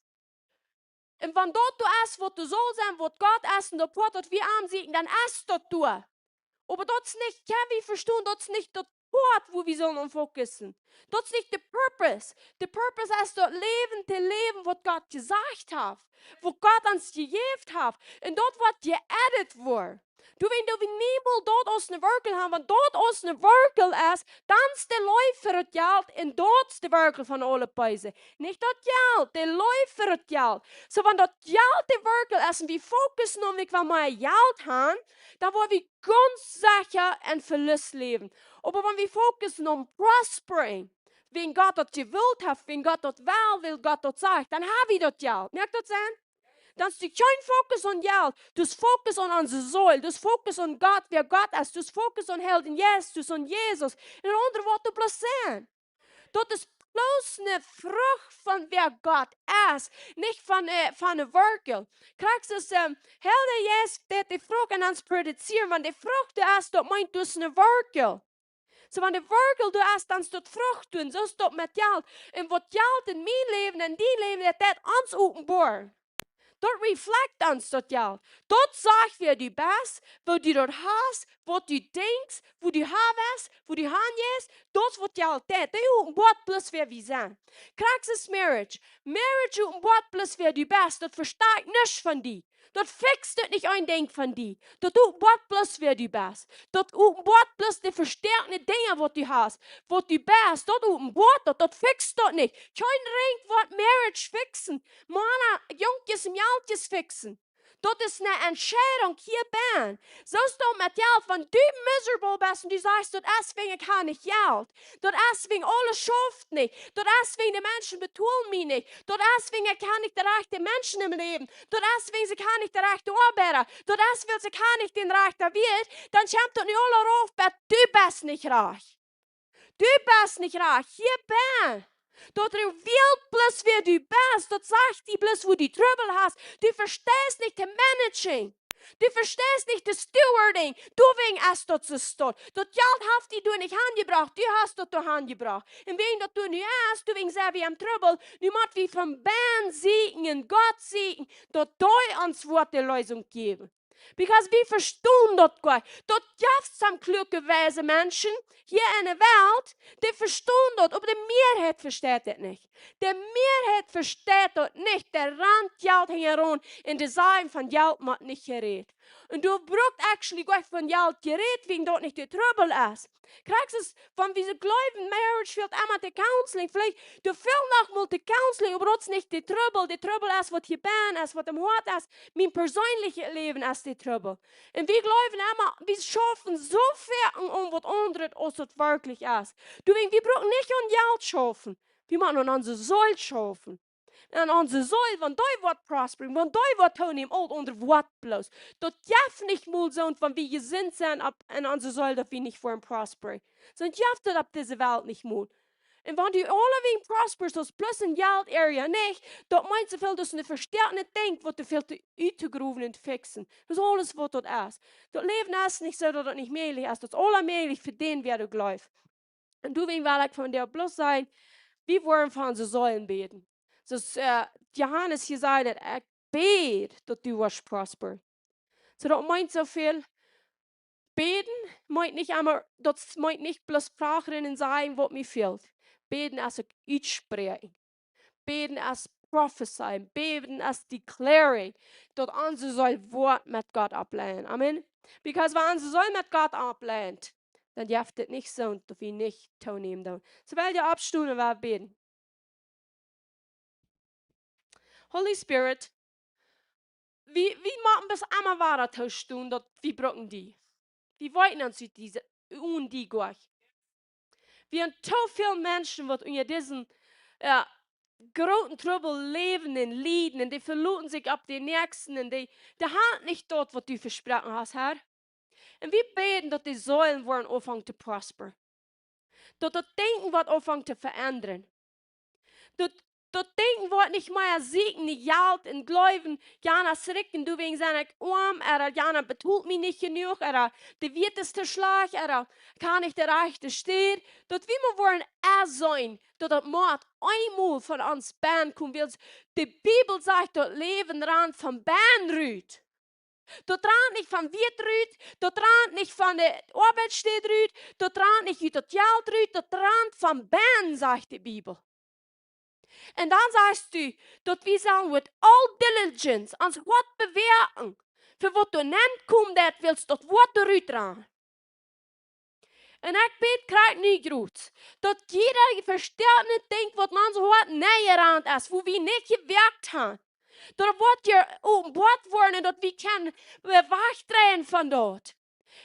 Un wan daut doa es, waut doa saul sennen, waut Gott es, un daut Poat, daut wie aunseenen, dan es daut doa. Oba daut es nich, kjenn wie vestonen, daut es nich daut Poat, wua wie sellen aun fokussen. Daut es nich de purpose. De purpose es daut Läwen to läwen, waut Gott jesajcht haft, waut Gott ons jejäft haft. Un daut woat jeedit woaren. Du, wan du wie niemols daut aus ne Werkjel haben, wan daut aus ne Werkjel es, dan es de Leew fa daut Jelt un daut es de Werkjel von aule Beese. Nich daut Jelt, de Leew fa daut Jelt. Soo, wan daut Jelt de Werkjel es un wie fokussen aun, wie well mea Jelt haben, dan woa wie gaunz secha en Velust läwen. Oba wan wie fokussen aun prospering, wan Gott daut jewult haft, wan Gott daut well, wiels Gott daut sajcht, dan ha wie daut Jelt. Moakt daut Senn? Dan es doa kjeen Fokus aun Jelt. Daut es Fokus aun onse Seel. Daut es Fokus aun Gott, wäa Gott es. Daut es Fokus aun Heiljen Jeist. Daut es aun Jesus. Un aundre woat doa bloos sennen. Daut es bloos ne Frucht von wäa Gott es. Nich von, äh, von ne Werkjel. Krakjt soo, ähm, Heilja Jeist deit de Frucht en ons produzieren, wan de Frucht es, daut meent daut es ne Werkjel. Soo, wan de Werkjel doa es, dan es daut Frucht doa, soo es daut met Jelt. Un waut Jelt en mien Läwen, en dien Läwen, daut deit ons openboaren. Daut reflect ons daut Jelt. Daut sajcht, wäa du best, woo du daut hast, waut du denkjst, woo du han west, woo du han jeist. Daut es waut Jelt deit. Dee openboat bloos wäa wie sent. Krakjt soo es marriage. Marriage openboat bloos wäa du best. Daut vestakjt nuscht von die. Daut fixt daut nich een Dinkj von die. Daut openboat bloos wäa du best. Daut openboat bloos de vestakjte Dinja waut du hast. Waut du best. Daut openboat daut. Daut fixt daut nich. Kjeen Rinkj woat marriage fixen. Mana, Junkjes, Mejalkjes fixen. Daut es ne Entscheidunk hia bennen. Soo es daut met Jelt, wan du miserable best un du sajchst, daut es wäajen ekj ha nich Jelt. Daut es wäajen aules schauft nich. Daut es wäajen de Menschen betolen mie nich. Daut es wäajen ekj ha nich de rajchte Menschen em Läwen. Daut es wäajen ekj ha nich de rajchte Oabeida. Daut es wiels ekj ha nich dän rajchten Wieet. Dan kjemt daut nu aula rauf, bat du best nich rajcht. Du best nich rajcht. Hia bennen. Daut revealt bloos wäa du best. Daut sajcht die bloos woo du Trubbel hast. Du vesteist nich to managing. Du vesteist nich to stewarding. Doawäajen es daut soo stoakj. Daut Jelt haft die doa nich hanjebrocht. Du hast daut doa hanjebrocht. Un wäajen daut doa nu es, doawäajen sent wie em Trubbel. Nu mott wie von bennen sieekjen un Gott sieekjen, daut hee ons woat de Leesunk jäwen. Because wie vestonen daut goa nich. Daut jeft some kluake, weise Menschen hia enne Welt, dee vestonen daut, oba de Mearheit vesteit daut nich. De Mearheit vesteit daut nich. Dee rant Jelt hinjaraun un dee sajen von Jelt mott nich jerät. Un doa brukt actually goa nich von Jelt jerät, wäajen daut nich de Trubbel es. Krakjt soo, wan wie soo jleewen, Marriage fält emma to counseling. Veleicht, doa fält noch mol to counseling, oba daut es nich de Trubbel. De Trubbel es waut hia bennen es, waut em Hoat es. Mien perseenlichet Läwen es de Trubbel. Un wie jleewen emma, wie schaufen soo väl aun, aun waut aundret, aus daut werkjlich es. Doawäajen, wie bruken nich aun Jelt schaufen. Wie motten aun onse Seel schaufen. Un onse Seel, wan dee woat prosperen, wan dee woat toonämen, aul aundre woat bloos. Daut jeft nich mol soont, wan wie jesunt sent opp, en onse Seel, daut wie nich woaren prosperen. Soont jeft daut opp dise Welt nich mol. Un wan du aulewäajen prosperst, daut es bloos en Jelt area nich, daut meent soo väl, daut es een vestoaktet Dinkj, waut du väl to uttogrowen un to fixen. Daut es aules, waut daut es. Daut Läwen es nich soo, daut daut nich mäajlich es. Daut es aula mäajlich fa dän, wäa doa jleeft. Un doawäajen well ekj von dee bloos sajen, wie woaren fa onse Seelen bäden. Soo aus, äh, Johanes hia säd, daut ekj bäd, daut du woascht prosperen. Soo, daut meent soo väl, bäden meent nich emma, daut meent nich bloos prachren un sajen, waut mie fält. Bäden es uk utspräakjen. Bäden es prophesying. Bäden es declaring, daut onse Seel woat met Gott oppleien. Amen. Because wan onse Seel met Gott oppleien, dan jeft et nich soont, daut wie nich toonämen doonen. Soo well wie oppstonen, wie bäden. Holy Spirit, wie, wie motten bloos emma wada tostonen, daut wie bruken die. Wie weeten ons ut dise, onen die goa nich. Wie haben too väl Menschen, waut unja disen, äh, grooten Trubbel läwen un lieden, un dee veloten sikj opp dän Näakjsten, un dee, dee haben nich daut, waut du vesproaken hast, Herr. Un wie bäden, daut dee Seelen woaren aunfangen to prosperen. Daut daut Denkjen woat aunfangen to veendren. Daut, daut Denkjen woat nich mea sieekjen no Jelt un jleewen, jana es rikj un doawäajen sie ekj oam, ooda jana betolt mie nich jenuach, ooda de Wieet es too schlajcht, ooda kaun ekj de rajchte Städ. Daut wie mau woaren aseenen, daut daut mott eemol von ons bennen komen, wiels de Bibel sajcht, daut Läwen rant von bennen rut. Daut rant nich von Wieet rut, daut rant nich von de Oabeitsstäd rut, daut rant nich ut daut Jelt rut, daut rant von bennen, sajcht de Bibel. Un dan sajchst du, daut wie sellen with all diligence ons Hoat bewäakjen, fa waut doa nenn kjemt, daut wiels daut Wort doa rut rant. Un ekj bäd krakjt nu, Gott, daut jieda vestoaktet Dinkj, waut en ons Hoat nenjerant es, wua wie nich jewäakjt haben, daut woat hia openboat woaren un daut wie kjennen wajchdreien von daut.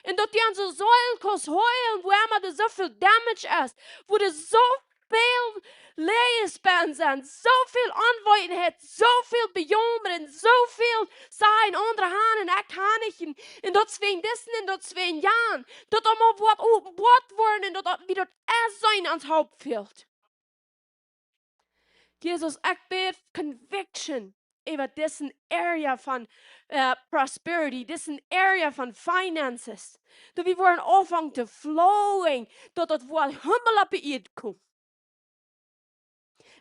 Un daut du onse Seelen kaust heelen, wua emma doa soo väl damage es, wua doa soo väl Läajes bennen sent, soo väl Onweetenheit, soo väl Bejaumren, soo väl sajen aundre han un ekj kaun nich, un, un daut es wäajen disen un daut es wäajen jan, daut daut mau woat openboat woaren un daut, daut wie daut aseenen ons Haupt fält. Jesus, ekj bäd conviction äwa disen area von, äh, prosperity, disen area von finances. Daut wie woaren aunfangen to flowing, daut daut woat Himmel opp de Ieed komen.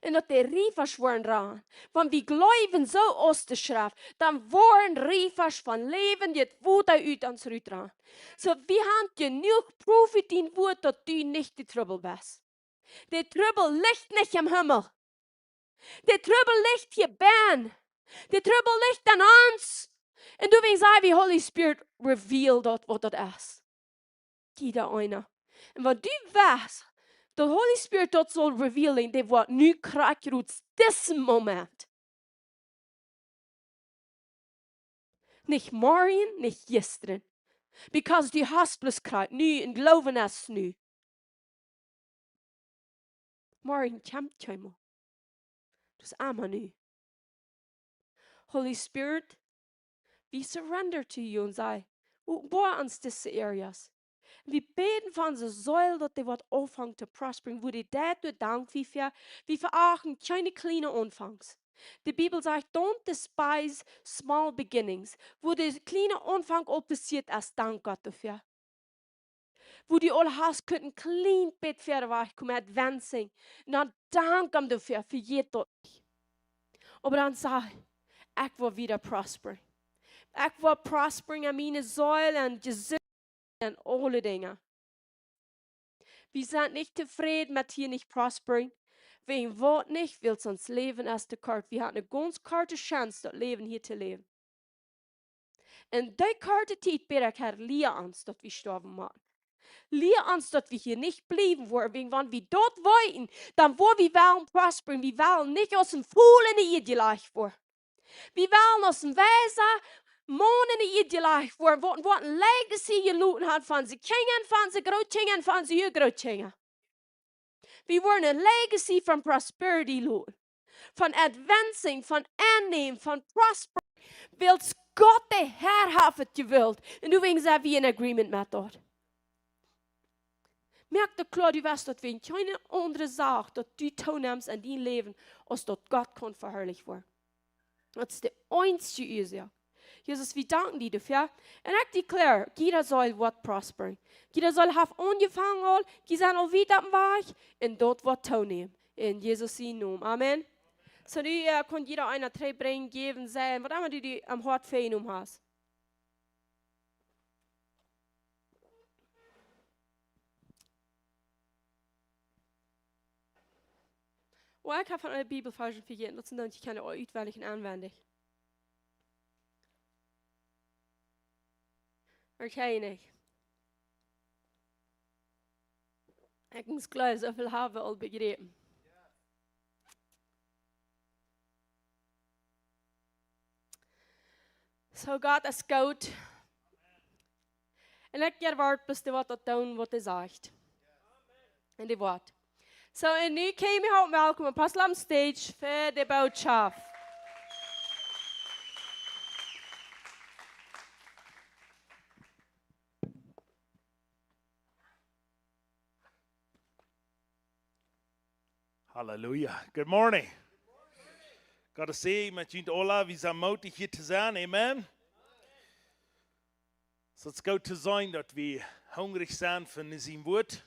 Un daut de Riefasch woaren rannen. Wan wie jleewen soo aus de Schreft, dan woaren Riefasch von läwendjet Wota ut ons rut rannen. Soo, wie haben jenuach Proof ut dien Wort, daut du nich de Trubbel best. De Trubbel licht nich em Himmel. De Trubbel licht hia bennen. De Trubbel licht aun ons. Un doawäajen saj wie, Holy Spirit, reveal daut, waut daut es. Jieda eena. Un wan du weetst, daut Holy Spirit daut saul revealen, dee woat nu krakjt rut disen Moment. Nich morjen, nich jistren. Because du hast bloos krakjt nu un Gloowen es nu. Morjen kjemt kjeenmol. Daut es emma nu. Holy Spirit, we surrender to you un saj, openboa ons dise areas. Wie bäden von onse Seel, daut dee woat aunfangen to prosperen, wua dee daut doa dank wie fa, wie veachten kjeene kjliene Aunfangs. De Bibel sajcht, don't despise small beginnings. Wua de kjliene Aunfank aul passieet es, dank Gott doafäa. Wua du aul hast kunt een kjlien bät wieda wajchkomen, advancing. Un dan dank am doafäa, vejät daut nich. Oba dan saj, ekj well wieda prosperen. Ekj woa prospering aun miene Seel un jesunt un aule Dinja. Wie sent nich tofräd met hia nich prospering. Wäajen waut nich? Wiels ons Läwen es too kort. Wie haben eene gaunz korte Chance, daut Läwen hia to läwen. Un dee korte Tiet, bäd ekj, Herr, lia ons, daut wie stoawen motten. Lia ons, daut wie hia nich bliewen woaren. Wäajen wan wie daut weeten, dan woa wie wellen prospering. Wie wellen nich aus een Fool enne Ieed jelajcht woaren. Wie wellen aus een weisa Maun enne Ieed jelajcht woaren, waut, waut eene legacy jeloten haft fa onse Kjinja, fa onse Grootkjinja, fa onse Urgrootkjinja. Wie woaren eene legacy von prosperity loten. Von advancing, von aunnämen, von prospering. Wiels Gott de Herr haft et jewult. Un doawäajen sent wie in agreement met daut. Moak die kloa, du weetst, daut wie kjeene aundre Sach, daut du toonemmst en dien Läwen, aus daut Gott kaun veharlicht woaren. Daut es de eensje Uasoak. Jesus, wie danken die doafäa. Un ekj declare, jieda Seel woat prospering. Jieda Seel haft aunjefongen aul, jie sent aul wiet oppem Wajch, un daut woat toonämen. En Jesus sienen Nomen. Amen. Soo, nu, äh, kaun jieda eena trigj brinjen, jäwen, sajen, waut emma du die aum Hoat väajenomen hast. Oh, ekj hab von de Bibelvarsch vejäten, daut sent dan kjeene utwendich un enwendich. Wahrscheinlich. Ekj mott jlikj, soo väl hab wie aul bejräpen. Soo, Gott es goot. Un ekj erwoat, daut du woascht daut doonen, waut hee sajcht. Un dee woat. Soo, un nu kjenn wie hia welkom, Apostel opp stage fa de Bootschoft. Hallelujah. Good morning. Gott es Säajen met junt aula. Wie sent mootich hia to sennen. Amen. Soo, et es goot to seenen, daut wie hungrich sent fa sien Wuat.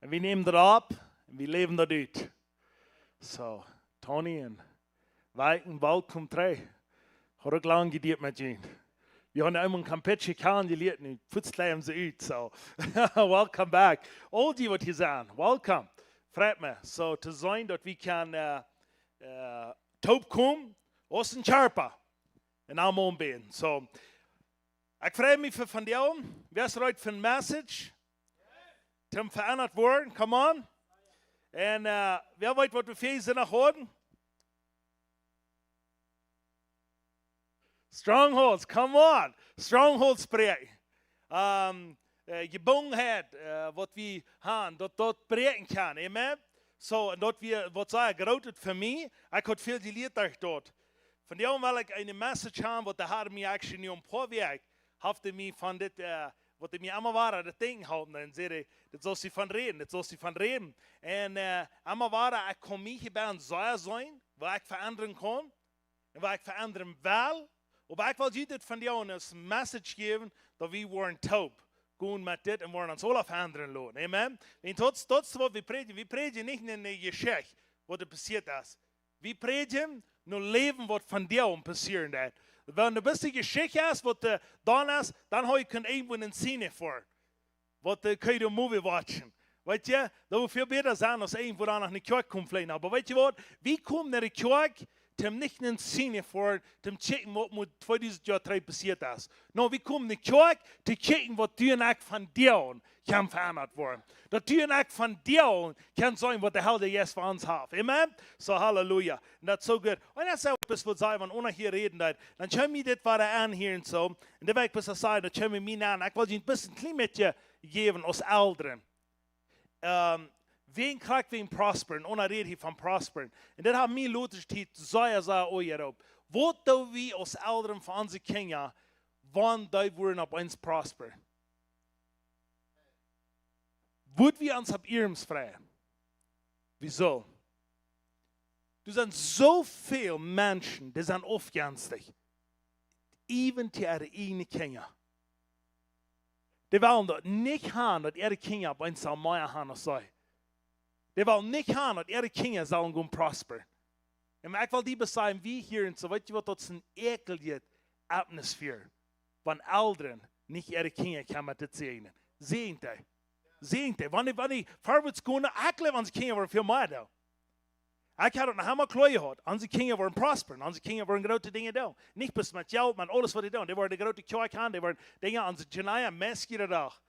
Un wie nämen daut opp un wie läwen daut ut. Soo, Tony un Weiten, welkom trigj. Haud uk lang jedieet met junt. Wie haben eemol een Kampeche kjanen jelieet, nu fuats läwen see ut, soo. Welcome back. Aul dee, waut hia sent, welcome. Freit mie, soo to seenen, daut wie kjennen, äh, äh, toopkomen aus een Kjarpa. Un aula aunbäden. Soo, ekj frei mie fa vondoag. Wäa es reed fa een message? Toom veendat woaren, come on. Un, äh, wäa weet, waut wie fa Sindach hauden? Strongholds, come on. Strongholds bräakjen. Ähm, äh, Jebungenheit, äh, waut wie haben, daut, daut bräakjen kaun. Amen. Soo, un daut wie, waut sea groot es fa mie, ekj haud väl jelieet derch daut. Vondoag well ekj eene message haben, waut de Herr mie actually nu een poa Wäakj haft, dee mie von dit, äh, waut dee mie emma wada daut Denkjen halpen. Un säd hee, dit saust du von räden, dit saust du von räden. Un, äh, emma wada, ekj kaun mie hia bie een Seier seenen, wua ekj veendren kaun. Un wua ekj veendren well. Oba ekj well junt dit vondoag aus message jäwen, daut wie woaren toop gonen met dit un woaren ons aula veendren loten. Amen. Un daut, daut es waut wie prädjen. Wie prädjen nich eene Jeschicht, waut passiert es. Wie prädjen no Läwen, waut vondoag passieren deit. Wan de baste Jeschicht es, waut, äh, dan es, dan hab ekj irjentwua een Scene fa. Waut, äh, kaun jie de movie watchen? Weet jie, daut wudd väl bäta sennen aus irjentwua dan noch eene Kjoakj kjemt veleicht. Oba weet jie waut? Wie komen no de Kjoakj, toom nich een Scene fa, toom checken, waut mol tweedusent Joa trigj passiert es. Nä, wie komen no de Kjoakj, toom checken, waut du un ekj vondoag kaun veendat woaren. Daut du un ekj vondoag kjennen seenen, waut de Herr Jesus fa ons haft. Amen? Soo, Halleluja. Un daut es soo goot. Un daut es soo, bat wie sajen, wan eena hia räden deit, dan kjenn wie dit wada aunhieren soo. Un dan well ekj bloos sajen, daut kjenn wie mie aun. Ekj well junt een bät een kjlien bät jäwen aus Elren. Ähm, wäajen krakjt wäajen prosperen, eena rät hia von prosperen. Un daut haft mie lota Tiet sea, sea oaja opp. Waut doo wie aus Elren fa onse Kjinja, wan dee woaren opp eemol prosperen? Woa wie ons opp irjent freien? Woo soo? Doa sent soo väl Menschen, dee sent aufjenstich. Äwen to äare ieejne Kjinja. Dee wellen daut nich haben, daut äare Kjinja opp eemol mea haben aus see. Dee wellen nich haben, daut äare Kjinja sellen gonen prosperen. Un ekj well die bloos sajen, wie hia un soo, weet jie waut, daut es een eekjlichet, atmosphere, wan Elren nich äare Kjinja kjennen met dit säajnen. Säajent dee. Säajent dee. Wan dee, wan dee forwards gonen, ekj jleew, onse Kjinja woaren väl mea doonen. Ekj hab daut noch emol kloa jehaut. Onse Kjinja woaren prosperen. Onse Kjinja woaren groote Dinja doonen. Nich bloos met Jelt, met aules waut dee doonen. Dee woaren de groote Kjoakj haben, dee woaren Dinja aun de Janaia meist jieda Dach.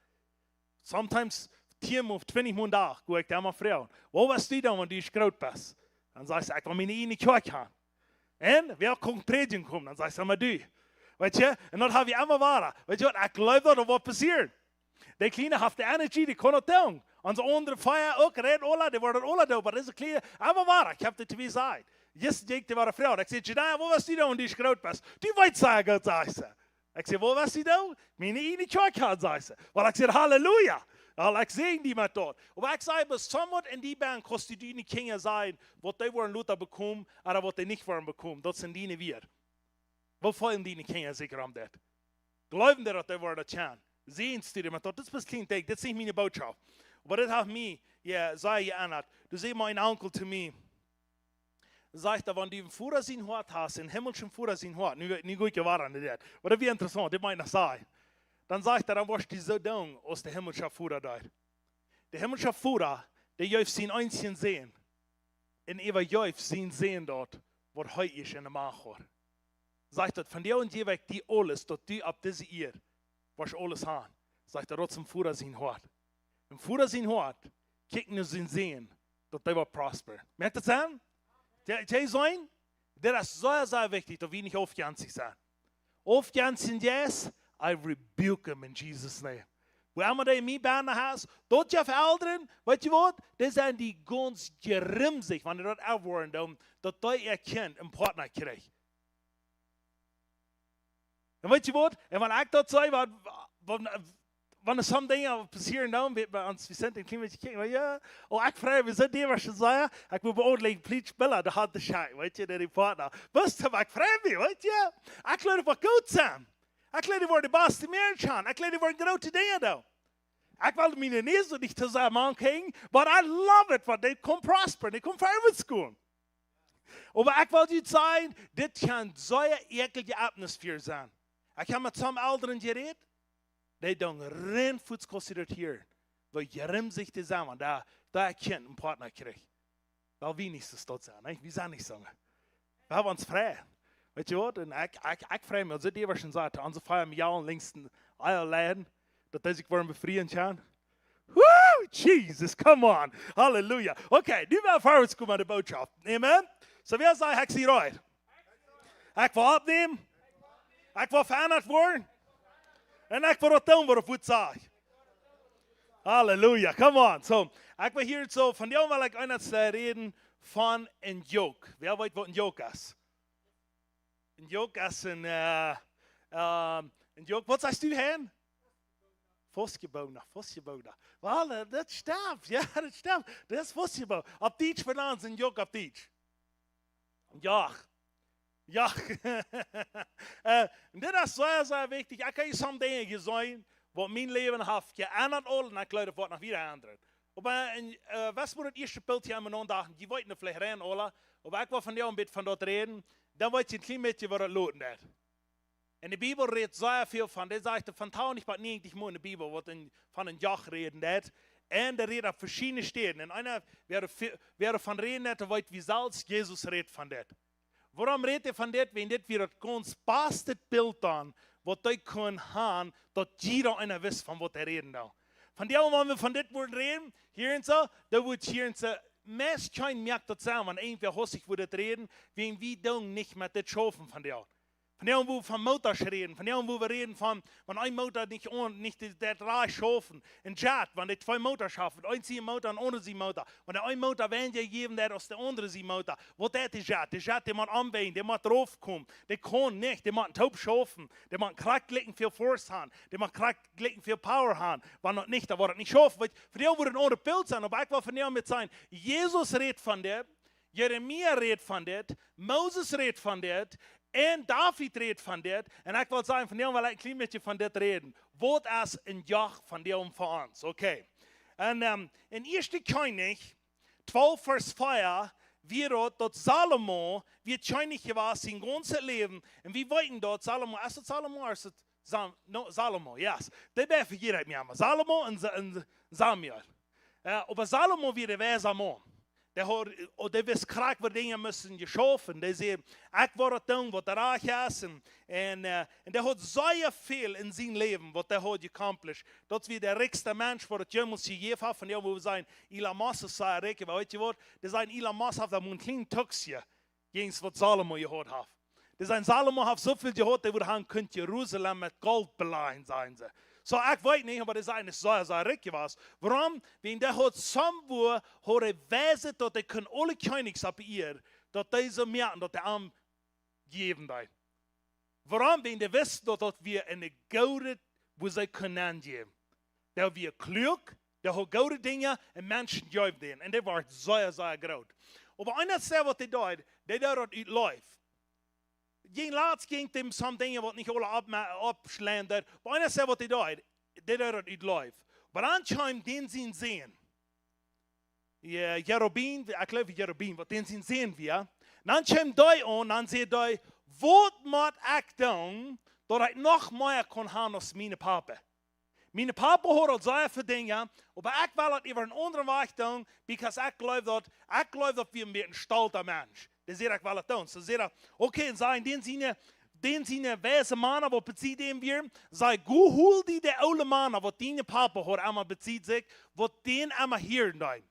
Sometimes tieen ooda twintich Mol een Dach, go ekj doa mau froagen: "Waut woascht du doonen, wan du groot best?" Dan sajcht see: "Ekj well miene ieejne Kjoakj haben." "Un wäa kaun prädjen komen?" Dan sajcht see: "Mau du." Weetst du? Un daut hab ekj emma wada. Weetst du waut? Ekj jleew daut, daut woat passieren. De Kjliene haft de Energie, dee kaun daut doonen. Onse aundre vea uk, räden aula, dee woaren aula doonen, oba dise Kjliene, emma wada, ekj hab dit twee Sieden. Jistren jinkj dee wada froagen. Ekj säd: "Janaia, waut woascht du doonen, wan du groot best?" "Du weetst sea goot", sajcht see. Ekj säd: "Waut woascht du doonen?" "Miene ieejne Kjoakj haben", sajcht see. Wiels ekj säd: "Halleluja." Wiels ekj säajen die met daut. Oba ekj saj, bie somewhat en die Bank kaust du diene Kjinja sajen, waut dee woaren lota bekomen, ooda waut dee nich woaren bekomen. Daut sent diene Wieed. Woo feelen diene Kjinja sikj om daut? Jleewen dee, daut dee woaren daut kjennen? Säajenst du dee met daut? Daut es bloos een kjlien Dinkj, daut es nich miene Bootschoft. Oba daut haft mie, jo, sea jeendat. Doa säd mol een Onkel to mie, sajcht hee: "Wan du een Voda sien Hoat hast, een himmelschen Voda sien Hoat", nu, nu go ekj wada aun dit. Oba daut wia interessaunt, dit mott ekj noch sajen. Dan sajcht hee: "Dan woascht du soo doonen aus de himmelsche Voda deed." De himmelsche Voda, dee jeef sienen eensjen Sän. Un äwajeef sienen Sän daut, waut hee es en de Macht haud. Sajcht hee: "Von die aun jäw ekj die aules, daut du opp dise Ieed woascht aules haben." Sajcht hee: "Daut es een Voda sien Hoat." Een Voda sien Hoat kjikjt no sienen Sän, daut dee woat prosperen. Moakt daut Senn? Dee, dee sent, daut es sea, sea wichtich, daut wie nich aufjenstich sent. Aufjenstja Jeist, I rebuke him in Jesus' name. Wua emma dee mie benne hast, daut jeft Elren, weetst du waut? Dee sent dee gaunz jrimsich, wan dee daut erwoaren doonen, daut dee äa Kjint een Partner kjricht. Un weetst du waut? Un wan ekj daut saj, waut, waut, wan doa some Dinja passieren, dan woat bie ons, wie sent een kjlien bät kjikjen, jo. Oh, ekj frei mie, wie sent dee, waut see sajen, ekj well bie ons like, please, Bella, dee haft de Schack, weetst du, dee, dee Partner. Weetst du, ekj frei mie, weetst du? Ekj jleew, daut woat goot sennen. Ekj jleew, dee woaren de baste Marriage haben. Ekj jleew, dee woaren groote Dinja doonen. Ekj well miene Niees nich to sajen, Mann, King, but I love it, wan dee kjennen prosperen, dee kjennen forwards gonen. Oba ekj well junt sajen, dit kaun soone ekjelige Atmosphäre sennen. Ekj hab met some Elren jerät, dee doonen rein fuaz konsiderat hia, woo jrimsich dee sent, wan dee, dee Kjint een Partner kjricht. Well wie nich soo stolt sennen, nä? Wie sent nich soo. Wie haben ons frei. Weetst du waut? Un ekj, ekj, ekj frei mie, aus dee, waut see sajen, onse Famieljen längst aul leiden, daut dee sikj woaren befrieen kjennen. Woo, Jesus, come on. Halleluja. Okay, nu well wie forwards komen met de Bootschoft. Amen. So, wäa sajcht, ekj sie reed? Ekj well aufnämen. Ekj well veendat woaren. Un ekj well daut doonen, waut daut Wuat sajcht. Halleluja. Come on. So, ekj well hia soo, vondoag well ekj eent räden von een Joke. Wäa weet, waut een Joke es? Een Joke es een, äh, ähm, een Joke. Waut sajchst du, Hein? Fastgebonden, fastgebonden. Well, äh, daut stemt, jo, daut stemt. Daut es fastgebonden. Opp Dietsch, vondoag een Joke opp Dietsch. Jo. Jo. Äh, un dit es sea, sea wichtich. Ekj hab some Dinja jeseenen, waut mien Läwen haft jeendat aul, un ekj jleew, daut woat noch wieda endren. Oba een, äh, waut mie daut ieeschte Bilt hia aum Aundaach, jie weeten veleicht rein aula, oba ekj well vondoag een bät von daut räden, dan weet jie een kjlien bät, waut daut loten deit. Un de Bibel rät sea väl von, dee sajcht, von tausendig bat näajentich Mol en de Bibel, waut een, von een Joke räden deit. Un dee rät opp veschiedne Städen. Un eena, wäa doa ve-, wäa doavon räden deit, dee weet, woo selfst Jesus rät von dit. Wuarom rät hee von dit? Wiels dit wia daut gaunz baste Bilt dan, waut dee kunn haben, daut jieda eena wist, von waut hee räden deed. Vondoag, wan wie von dit Wuat räden, hia un soo, daut Wuat hia un soo, meist kjeen moakt daut sennen, wan irjentwäa hastich wudd daut räden, wäajen wie doonen nich met dit schaufen vondoag. Vondoag, wua wie von Motors räden, vondoag, wua wie räden von, wan een Motor nich aun, nich de, daut rajcht schauft, een Jet, wan dee twee Motors haben, eent sien Motor un aundre sien Motor. Wan de een Motor weinja jäwen deit aus de aundre sien Motor, waut deit de Jet? De Jet, dee mott aunbrinjen, dee mott raufkomen. Dee kaun nich, dee mott toop schaufen. Dee mott krakjt jlikj väl Force haben. Dee mott krakjt jlikj väl Power haben. Wan daut nich, dan woat daut nich schaufen. Weetst, vondoag woat een aundret Bilt sennen, oba ekj well vondoag met sennen, Jesus rät von dit, Jeremia rät von dit, Moses rät von dit, un David rät von dit, un ekj well sajen, vondoag well ekj een kjlien bät von dit räden. Waut es een Joke vondoag fa ons? Okay. Un, ähm, en Ieeschte Kjennichs twalf Varsch vea, wia daut, daut Salomo wia Kjennich jewast sien gaunzet Läwen. Un wie weeten daut Salomo, es daut Salomo, es daut Sam-, no, Salomo, yes. Dee beiden vejät ekj mie emma. Salomo un Sa-, un Samuel. Jo, oba Salomo wia de weise Maun. Dee haud, oh, dee wist krakjt, woo Dinja musten jeschauft. Dee säd: "Ekj woa daut doonen, waut rajcht es." Un, un, eh, un dee haud sea väl en sien Läwen, waut dee haud accomplished. Daut wia de rikjsta Mensch, waut et jemols jejäft haft. Vondoag, woo wie sajen, Elon Musk es sea rikj, oba weetst du waut? Dee sajen, Elon Musk haft doa mau een kjlien Tüksje jäajen waut Salomo jehaut haft. Dee sajen, Salomo haft soo väl jehaut, dee wudd han kunt Jerusalem met Golt belajen, sajen see. Soo, ekj weet nich, oba dee sajen, es sea, sea rikj jewast. Wuarom? Wäajen dee haud somewhere, haud hee Weisheit, daut hee kunn aule Kjennichs opp de Ieed, daut dee soo moaken, daut hee am jäwen deed. Wuarom? Wäajen dee wist, daut daut wia een goodet, woo see kunnen aunjäwen. Dee wia kluak, dee haud goode Dinja un Menschen jeewen dän. Un dee wort sea, sea groot. Oba eent es waut dee deed, dee deed daut ut Leew. Jinkj latst jinkj däm some Dinja, waut nich aule opp-, oppschlenden deed. Oba eent es waut dee deed, dee deed daut ut Leew. Oba dan kjeem dän sien Sän. Jo, Jerobeam, ekj jleew Jerobeam, waut dän sien Sän wia. Dan kjeem dee aun, dan säd dee: "Waut mott ekj doonen, daut ekj noch mea kaun han aus mien Papa? Mien Papa haud aul sea väl Dinja, oba ekj well daut äwa een aundren Wajch doonen, because ekj jleew daut, ekj jleew daut wia een bät een stolta Mensch." Dee säd: "Ekj well daut doonen." Soo säd hee: "Okay", un säd dän siene, dän siene weise Mana, waut bie däm wieren, säd: "Go hol die de oole Mana, waut dien Papa haud emma bie sikj, waut dän emma hieren deed.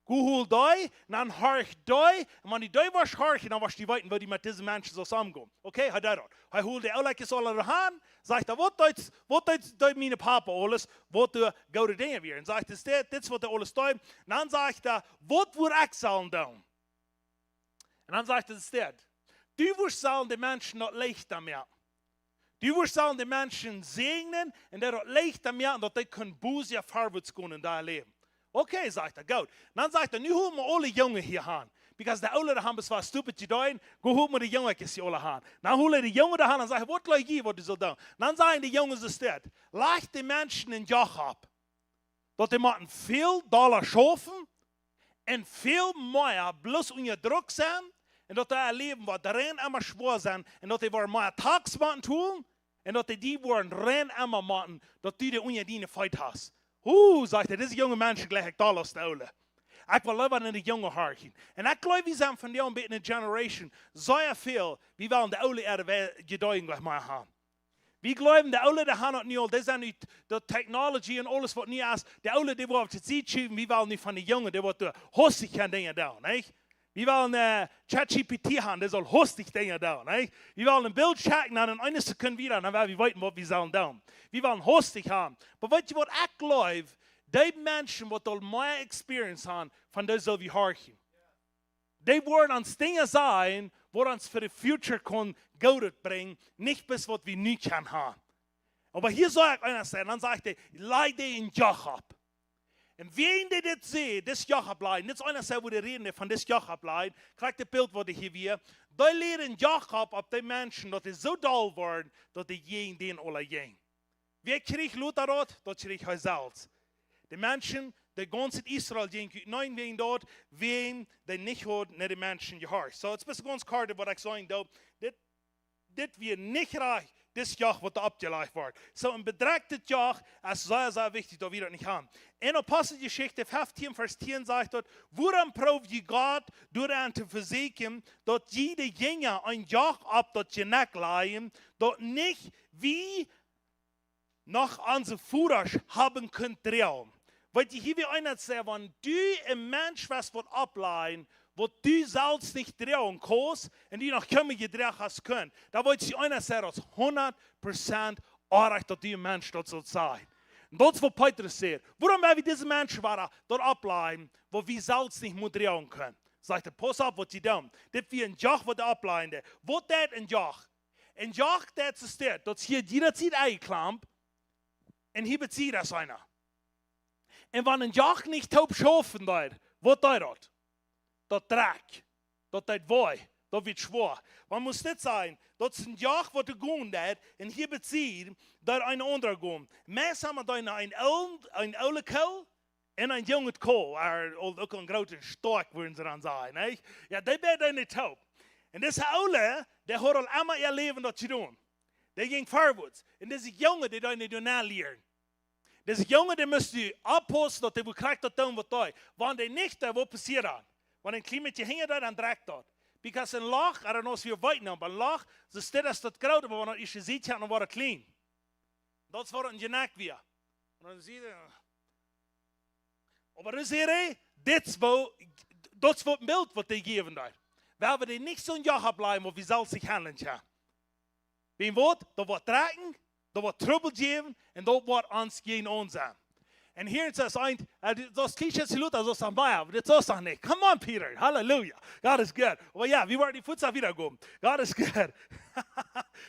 Go hol dee, un dan horch dee, un wan du dee woascht horchen, dan woascht du weeten, woo du met dise Menschen saust omgonen." Okay, hee deed daut. Hee hold de Oolekjes aule han, sajcht hee: "Waut deed, waut deed, deed mien Papa aules, waut doa goode Dinja wieren?" Un sajcht hee: "Dit, dit es waut hee aules deed." Un dan sajcht hee: "Waut wudd ekj sellen doonen?" Un dan sajcht hee: "Dit, du wurscht sellen de Menschen daut leichta moaken. Du wurscht sellen de Menschen säajnen un daut leichta moaken, daut dee kunnen bosja verwoats gonen en daut Läwen." "Okay", sajcht hee, "goot." Dan sajcht hee: "Nu hol mau aule Junge hia han. Because de Oole, dee han bloos stupid jedonen, go hol mau de Junge hia aule han." Dan holt hee de Junge doa han un sajcht: "Waut jleew jie, waut du sust doonen?" Dan sajen de Junge: "Dit, laj de Menschen een Joch opp, daut dee motten väl dolla schaufen un väl mea bloos unja Druck sennen, un daut äa Läwen woat rein emma schwoa sennen, un daut dee woaren mea Tax motten tolen, un daut dee die woaren rein emma motten, daut du dee unja diene Feet hast." "Huh", sajcht hee, "dise junge Menschen jleich ekj dolla aus de Oole. Ekj well leewa no de Junge horchen." Un ekj jleew, wie sent vondoag een bät eene Generation, sea väl, wie wellen de Oole äare We-, Jedanken jleich mea han. Wie jleewen, de Oole, dee han daut nu aul, dee sent nu, de technology un aules waut nu es, de Oole, dee woaren opp de Sied schuwen, wie wellen nu von de Junge, dee woaren doa hastich kjeene Dinja doonen, nich? Wie wellen, eh, ChatGPT han, dee saul hastich Dinja doonen, nich? Wie wellen een Bilt schekjen, dan en eene Sekund wada, dan woa wie weeten, waut wie sellen doonen. Wie wellen hastich han. Oba weetst du waut, ekj jleew, dee Menschen, waut aul mea experience han, von dee sell wie horchen. Dee woaren ons Dinja sajen, waut ons fa de future kaun Goodet brinjen, nich bloos waut wie nu kjennen han. Oba hia saj ekj eent sajen, dan sajcht hee: "Laj dee een Joch opp." Un wäajen dee dit säd, dit Joch oppläajen, dit es eent sajen, woo dee räden von dit Joch oppläajen, krakjt daut Bilt, waut hia wia. Dee läden een Joch opp, opp dee Menschen, daut dee soo doll worden, daut dee jäajen dän aula jinjen. Wäa kjrieech lota daut? Daut kjrieech hee selfst. De Menschen, de gaunze Israel jinkj uteneen wäajen daut, wäajen dee nich hauden no de Menschen jehorcht. Soo, et es gaunz kort, waut ekj sajen doo. Dit, dit wia nich rajcht, dit Joch, waut doa oppjelajcht woat. Soo, een bedrekjtet Joch es sea, sea wichtich, daut wie daut nich han. En Aposteljeschicht feftieen, Varsch tieen sajcht daut: "Wuarom proow jie Gott, doaraun to vesieekjen, daut jie de Jinja een Joch opp daut Jenekj lajen, daut nich wie noch onse Vodasch haben kunt droagen?" Weetst du, hia wia eent sajen, wan du een Mensch woascht waut oppläajen, waut du selfst nich droagen kaust, un du noch kjeene Droag hast kunt, dan weetst du, eent sajen, daut es hundat Prozent orrajcht, daut du een Mensch daut sust sajen. Un daut es waut Petrus sajcht. Wuarom woa wie dise Menschen wada daut oppläajen, waut wie selfst nich mea droagen kjennen? Sajcht hee: "Pauss opp, waut jie doonen." Dit wia een Joch, waut hee oppläajen deed. Waut deit een Joch? Een Joch deit soo steit, daut hia jieda Sied enjeklampt, un hia bie Sied es eena. Un wan een Joch nich toop schaufen deit, waut deit daut? Daut drekjt, daut deit wee, daut woat schwoa. Wan mott dit sennen? Daut es een Joch, waut doa gonen deit, un hia bie Sied deit een aundra gonen. Meist haben wie dan een ool-, een oole Kool, En een junget Kol, ooda uk een grootet Stoakj, wudden see dan sajen, nich? Jo, dee beid deeden toop. Un dise Oole, dee haud aul emma äa Läwen daut jedonen. Dee jinkj verwoats. Un dise Junge, dee deed doano lieren. Dise Junge, dee must oppaussen, daut dee wudd krakjt daut doonen, waut dee. Wan dee nich, dan waut passieet dan? Wan een kjlien bät hinja deit, dan drekjt daut. Because een Loch, I don't know, aus wie weeten, oba een Loch, soo steit aus daut groot, oba wan daut ieescht jesiet haft, dan woat daut kjlien. Daut es waut een Jenick wia. Un dan see jie, oba dan see jie, dit es woo, daut es waut een Bilt waut dee jäwen deed. Wie haben dee nich soon Joch oppläajen, waut wie selfst nich haundlen kjennen. Wan waut, daut woat drekjen, daut woat Trubbel jäwen, un daut woat ons jäajen ons sennen. Un hia es daut eent, äh, dit, daut Klischee es luda, daut es aun mie, oba dit es noch nich. Come on, Peter. Hallelujah. God is good. Oba jo, wie woaren dee Fuß wada gonen. God is good.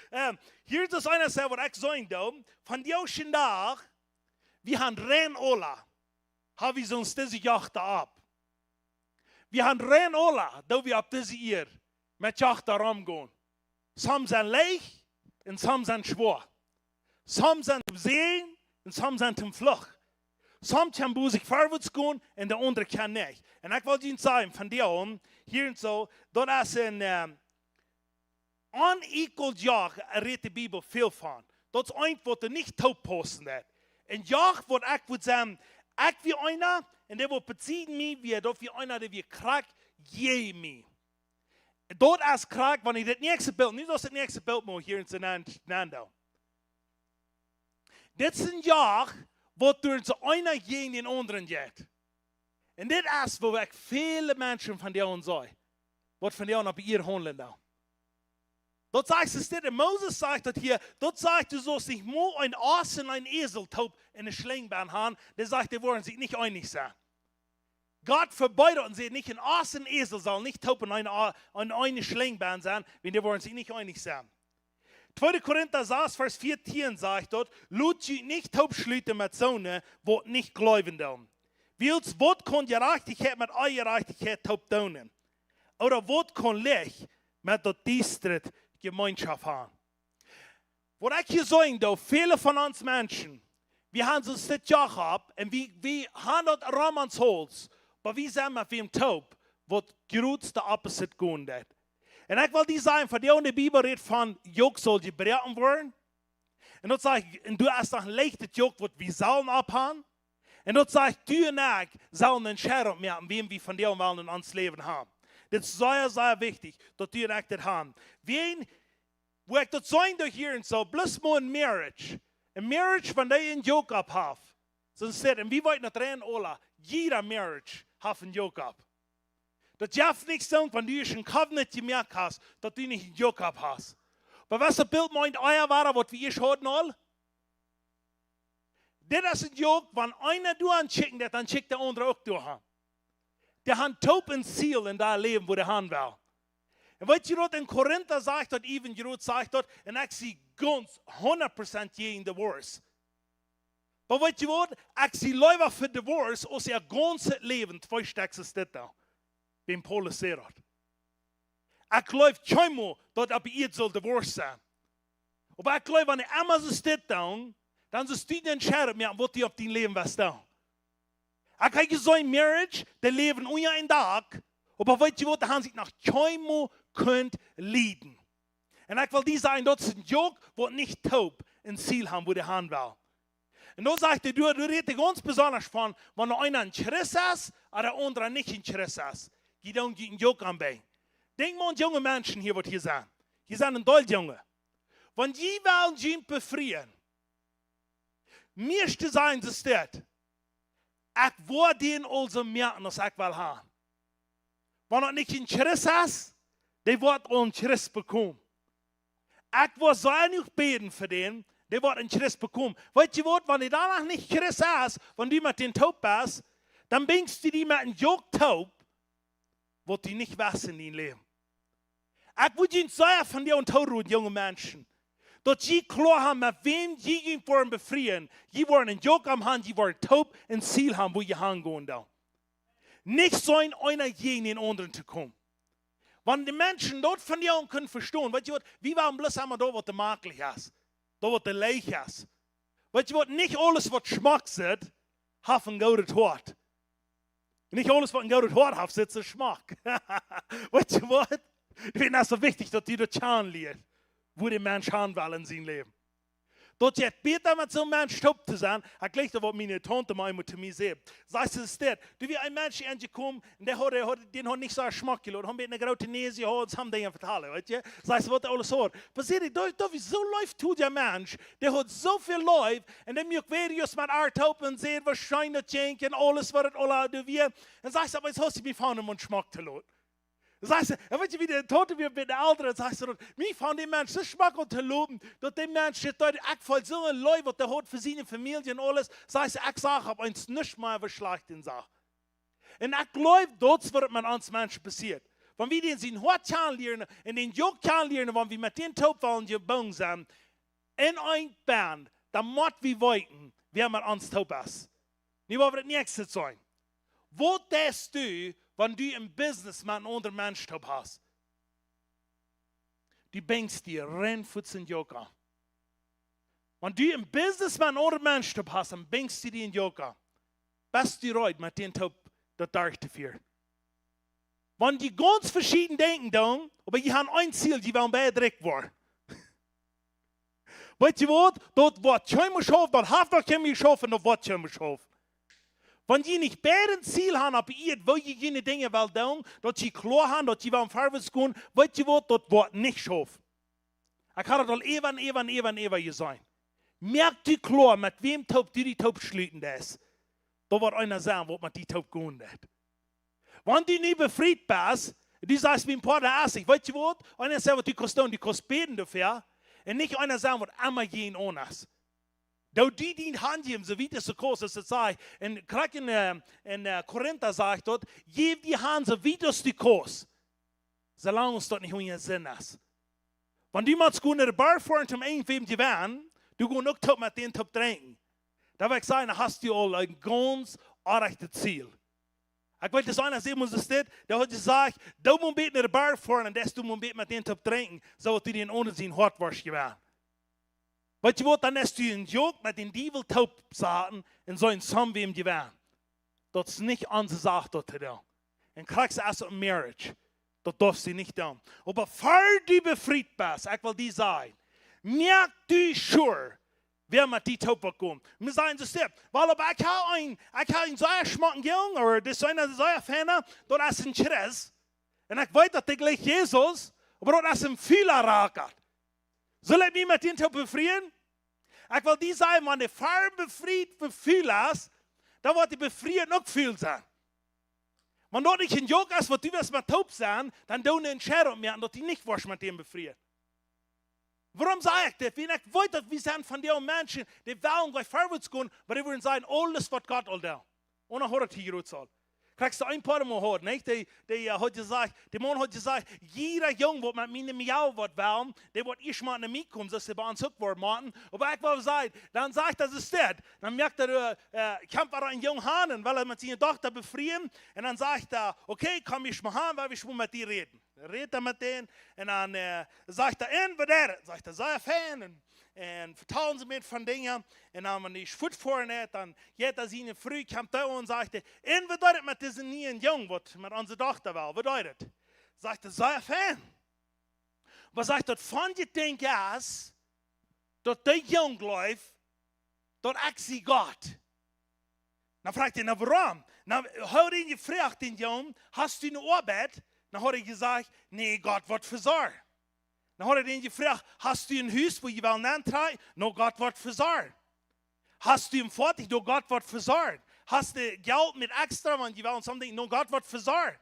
Ähm, hia es eent, waut ekj sajen doo, von dän ieeschten Dach, wie haben rein aula, haben wie ons dise Joch opp. Wie haben rein aula, daut wie opp dise Ieed met Joch romgonen. Some sent leicht un some sent schwoa. Some sent toom Säajen un some sent toom Fluch. Some kjennen bloos sikj verwoats gonen un de aundre kjennen nich. Un ekj well junt sajen, von dee aun, hia un soo, daut es een, ähm, onequal Joch, rät de Bibel väl von. Daut es eent waut doa nich toop paussen deit. Een Joch waut ekj wudd sajen, ekj wia eena, un dee waut besied mie wia, daut wia eena, dee wia krakjt jäajen mie. Daut es krakjt, wan ekj dit näakjste Bilt, nu daut es daut näakjste Bilt mau hia en Fernando. Dit es een Joch, waut derch soo eena jäajen dän aundren jeit. Un dit es, woo ekj väle Menschen von dee aun saj, waut von dee aun opp Ieed haundlen doonen. Daut sajcht, es dit, un Moses sajcht daut hia, daut sajcht, du saust nich mol een Oss un een Esel toop en eene Schlinjbän haben, dee sajcht, dee woaren sikj nich eenich sennen. Gott vebieet daut un sajcht nich, een Oss un Esel sellen nich toop en eene, en eene Schlinjbän sennen, wiels dee woaren sikj nich eenich sennen. Tweede Korinta sas, Varsch vieetieen sajcht daut, lot junt nich toop schluten met soone, waut nich jleewen doonen. Wiels waut kaun Jerajchtichkjeit met Onjerajchtichkjeit toop doonen? Ooda waut kaun Licht met daut Diestre Jemeenschoft haben? Waut ekj hia sajen doo, väle von ons Menschen, wie haben soon Stekj Joch opp un wie, wie haben daut rom ons Hauls, oba wie sent met wäm toop, waut jrods de opposite gonen deit. Un ekj well die sajen, von dee aun, de Bibel rät von, Joch saul jebroaken woaren. Un daut sajcht, un du hast noch een leichtet Joch, waut wie sellen opphaben. Un daut sajcht, du un ekj sellen eene Entscheidunk moaken, wäm wie von dee aun wellen en ons Läwen haben. Dit es sea, sea wichtich, daut du un ekj dit haben. Wäajen, woo ekj daut sajen doo hia un soo, bloos mau een Marriage. Een Marriage, wan dee een Joch opp haft. Soon Stekj, un wie weeten daut rein aula, jieda Marriage haft een Joch opp. Daut jeft nich soon, wan du ieescht een Covenant jemoakt hast, daut du nich een Joch opp hast. Oba waut daut Bilt meent, ea wada, waut wie ieescht hauden aul. Dit es een Joch, wan eena doa aun kjikjen deit, dan kjikjt de aundre uk doa aun. Dee haben toop een Ziel en daut Läwen, woo dee han well. Un weet jie waut, en Korinta sajcht daut, even jrods sajcht daut, un ekj sie gaunz hundat Prozent jäajen Divorce. Oba weet jie waut, ekj sie leewa fa Divorce, aus äa gaunzet Läwen twee Stekj es dit dan. Biem Paulus sajcht daut. Ekj jleew kjeenmol, daut opp Ieed saul Divorce sennen. Oba ekj jleew, wan du emma soo steit dan, dan soo steit de Entscheidunk moaken, waut du opp dien Läwen west doonen. Ekj hab jeseenen Marriage, dee läwen unja een Dak, oba weet jie waut, dee haben sikj noch kjeenmol kunt lieden. Un ekj well die sajen, daut es een Joch, waut nich toop een Ziel haben, woo dee han well. Un dan sajcht hee, du, du rätst gaunz besonda von, wan eena een Christ es, ooda de aundra nich een Christ es. Dee doonen die een Joch aunbinjen. Denkj mau aun junge Menschen hia, waut hia sent. Hia sent een Deel junge. Wan dee wellen junt befrieen, mieeschte sajen see dit: Ekj woa dän aulsoo moaken, aus ekj well haben. Wan daut nich een Christ es, dee woat aul een Christ bekomen. Ekj woa sea jenuach bäden fa dän, dee woat een Christ bekomen. Weet jie waut, wan dee dan noch nich Christ es, wan du met dän toop best, dan binjst du die met een Joch toop, waut du nich west en dien Läwen. Ekj wudd junt sea von dee aunroden, junge Menschen, daut jie kloa haben, met wäm jie junt woaren befrieen. Jie woaren een Joch aunhaben, jie woaren toop een Ziel haben, wua jie hangonen doonen. Nich soo eena jäajen dän aundren to komen. Wan de Menschen daut von dee aun kjennen vestonen, weet jie waut, wie woaren bloos emma doonen, waut de maklich es, doonen, waut de leicht es. Weet jie waut, nich aules, waut schmock sitt, haft een goodet Hoat. Nich aules waut een goodet Hoat haft, sitt soo schmock. Weetst du waut? Daut es soo wichtich, daut du daut kjanen lieescht, woo de Mensch gonen well en sien Läwen. Daut jeit bäta met soon Mensch toop to sennen. Ekj jleich daut, waut miene Taunte mie emol to mie säd. Sajcht see, es dit: Du, wia een Mensch aunjekomen, un dee haud, haud, dän haud nich soo schmock jeloten, haud eene groote Näs jehaut, soone Dinja vetalen, weetst du? Sajcht see, waut aules haud. Oba säd see, daut, daut wia soon leeftoolicha Mensch, dee haud soo väl Leew, un dee muak Videos met äa toop un säd, woo scheen daut jinkj un aules, waut et aula doa wia. Un sajcht see, oba jie haben mie aunjefongen schmock to loten. Sajcht see, un weetst du, woo de Taunte wia met de Elren, sajcht see daut, mie funk dee Mensch soo schmock aun to loten, daut dee Mensch, daut ekj feeld soo een Leew, waut hee haud fa siene Famielje un aules, sajcht see, ekj sach opp eemol nuscht mea, waut schlajcht en sach. Un ekj jleew, daut es waut met ons Menschen passieet. Wan wie dän sien Hoat kjanen lieren un dän Joagd kjanen lieren, wan wie met dän toop wellen jebungen sennen, en eene Band, dan mott wie weeten, wäa met ons toop es. Nu woa wie daut näakjste seenen. Waut deist du, wan du een Business met een aundren Mensch toop hast? Du binjst die rein fa sien Joagd aun. Wan du een Business met een aundren Mensch toop hast, dan binjst du die en Joagd aun. Best du reed, met dän toop daut derchtofieren? Wan dee gaunz veschieden denkjen doonen, oba dee haben een Ziel, dee wellen beid rikj woaren. Weetst du waut? Daut woat kjeenmol schaufen, daut haft noch kjeenmol jeschauft un daut woat kjeenmol schaufen. Wan dee nich beid een Ziel haben opp Ieed, woo dee june Dinja wellen doonen, daut dee kloa haben, daut dee wellen verwoats gonen, weetst du waut, daut woat nich schaufen. Ekj hab daut aul äwa un äwa un äwa un äwa jeseenen. Moak die kloa, met wäm toop du die toop schluten deist. Daut woat eena sennen, waut met die toop gonen deit. Wan du nu befriet best, du sajchst, mien Poatna es nich, weetst du waut? Eena sajcht, waut du kaust doonen, du kaust bäden doafäa. Un nich eena sennen, waut emma jäajen aun es. Doo die dien Haunt jäwen, soo wiet aus du kaust, aus et sajcht. Un krakjt en, äh, en, äh, Korinta sajcht daut, jäw die Haunt soo wiet aus du kaust. Soo lang aus daut nich en june Sind es. Wan du motst gonen no de Bar foaren toom irjentwäm jewennen, du gonen uk toop met dän toop drinkjen. Dan well ekj sajen, dan hast du aul een gaunz orrajchtet Ziel. Ekj weet, daut eena säd, mott es dit, dee haud jesajcht, doo mau bät no de Bar foaren un deist du mau bät met dän toop drinkjen, soo daut du dän aundren sien Hoat woascht jewennen. Weetst du waut, dan deist du en Joagd met dän Diewel toop saten un soo en Somwäm jewennen. Daut es nich onse Sach, daut to doonen. Un krakjt soo es et en Marriage. Daut doafst du nich doonen. Oba ver du befriet best, ekj well die sajen, moak du sure, wäa met die toop woat gonen. Wie sajen soo stip, wiels oba ekj hab een, ekj hab een sea schmocken Jung, ooda daut es een sea feina, daut es een Christ. Un ekj weet, daut ekj jleich Jesus, oba daut es een fula Rakat. Saul ekj mie met dän toop befrieen? Ekj well die sajen, wan dee ver befriet, befriet es, dan woat dee befrieen uk ful sennen. Wan daut nich en Joagd es, waut du west met toop sennen, dan doo ne Entscheidunk moaken, daut du nich woascht met dän befrieen. Wuarom saj ekj dit? Wiels ekj weet, daut wie sent von dee Menschen, dee wellen jlikj verwoats gonen, oba dee wudden sajen, aules waut Gott aul deed. Un dan haud et hia jrod saul. Krakjt soo een poa Mol haud, nich? Dee, dee, äh, haud jesajcht, de Maun haud jesajcht, jieda Jung, waut met mie no Mejal woat wellen, dee woat ieescht mol no mie komen, soo aus dee bie ons uk woat moaken. Oba ekj well sajen, dan sajcht hee, es dit. Dan moakt hee, äh, äh, kjemt wada een Jung han un well am met siene Dochta befrieen. Un dan sajcht hee, okay, komm ieescht mol han, well wie mol met die räden. Rät hee met dän un dan, äh, sajcht hee, un waut deed et? Sajcht hee, sea fein. Un, un vetalen see mie von Dinja. Un dan, wan dee fuat foaren es, dan jeit hee siene Fru, kjemt hee un sajcht hee, un waut deed et met disen nieen Jung, waut met onse Dochta well? Waut deed et? Sajcht hee, sea fein. Oba sajcht hee, daut von je denkj es, daut dee Jung jleeft, daut ekj sie Gott. Dan froagt hee, na wuarom? Na, haud hee jefroacht dän Jung, hast du ne Oabeit? Dan haud hee jesajcht, nä, Gott woat vesorjen. Dan haud hee dän jefroacht, hast du een Hus, wua du west nentrakjen? Nä, Gott woat vesorjen. Hast du een Foatich? Nä, Gott woat vesorjen. Hast du Jelt met extra, wan du west something? Nä, Gott woat vesorjen.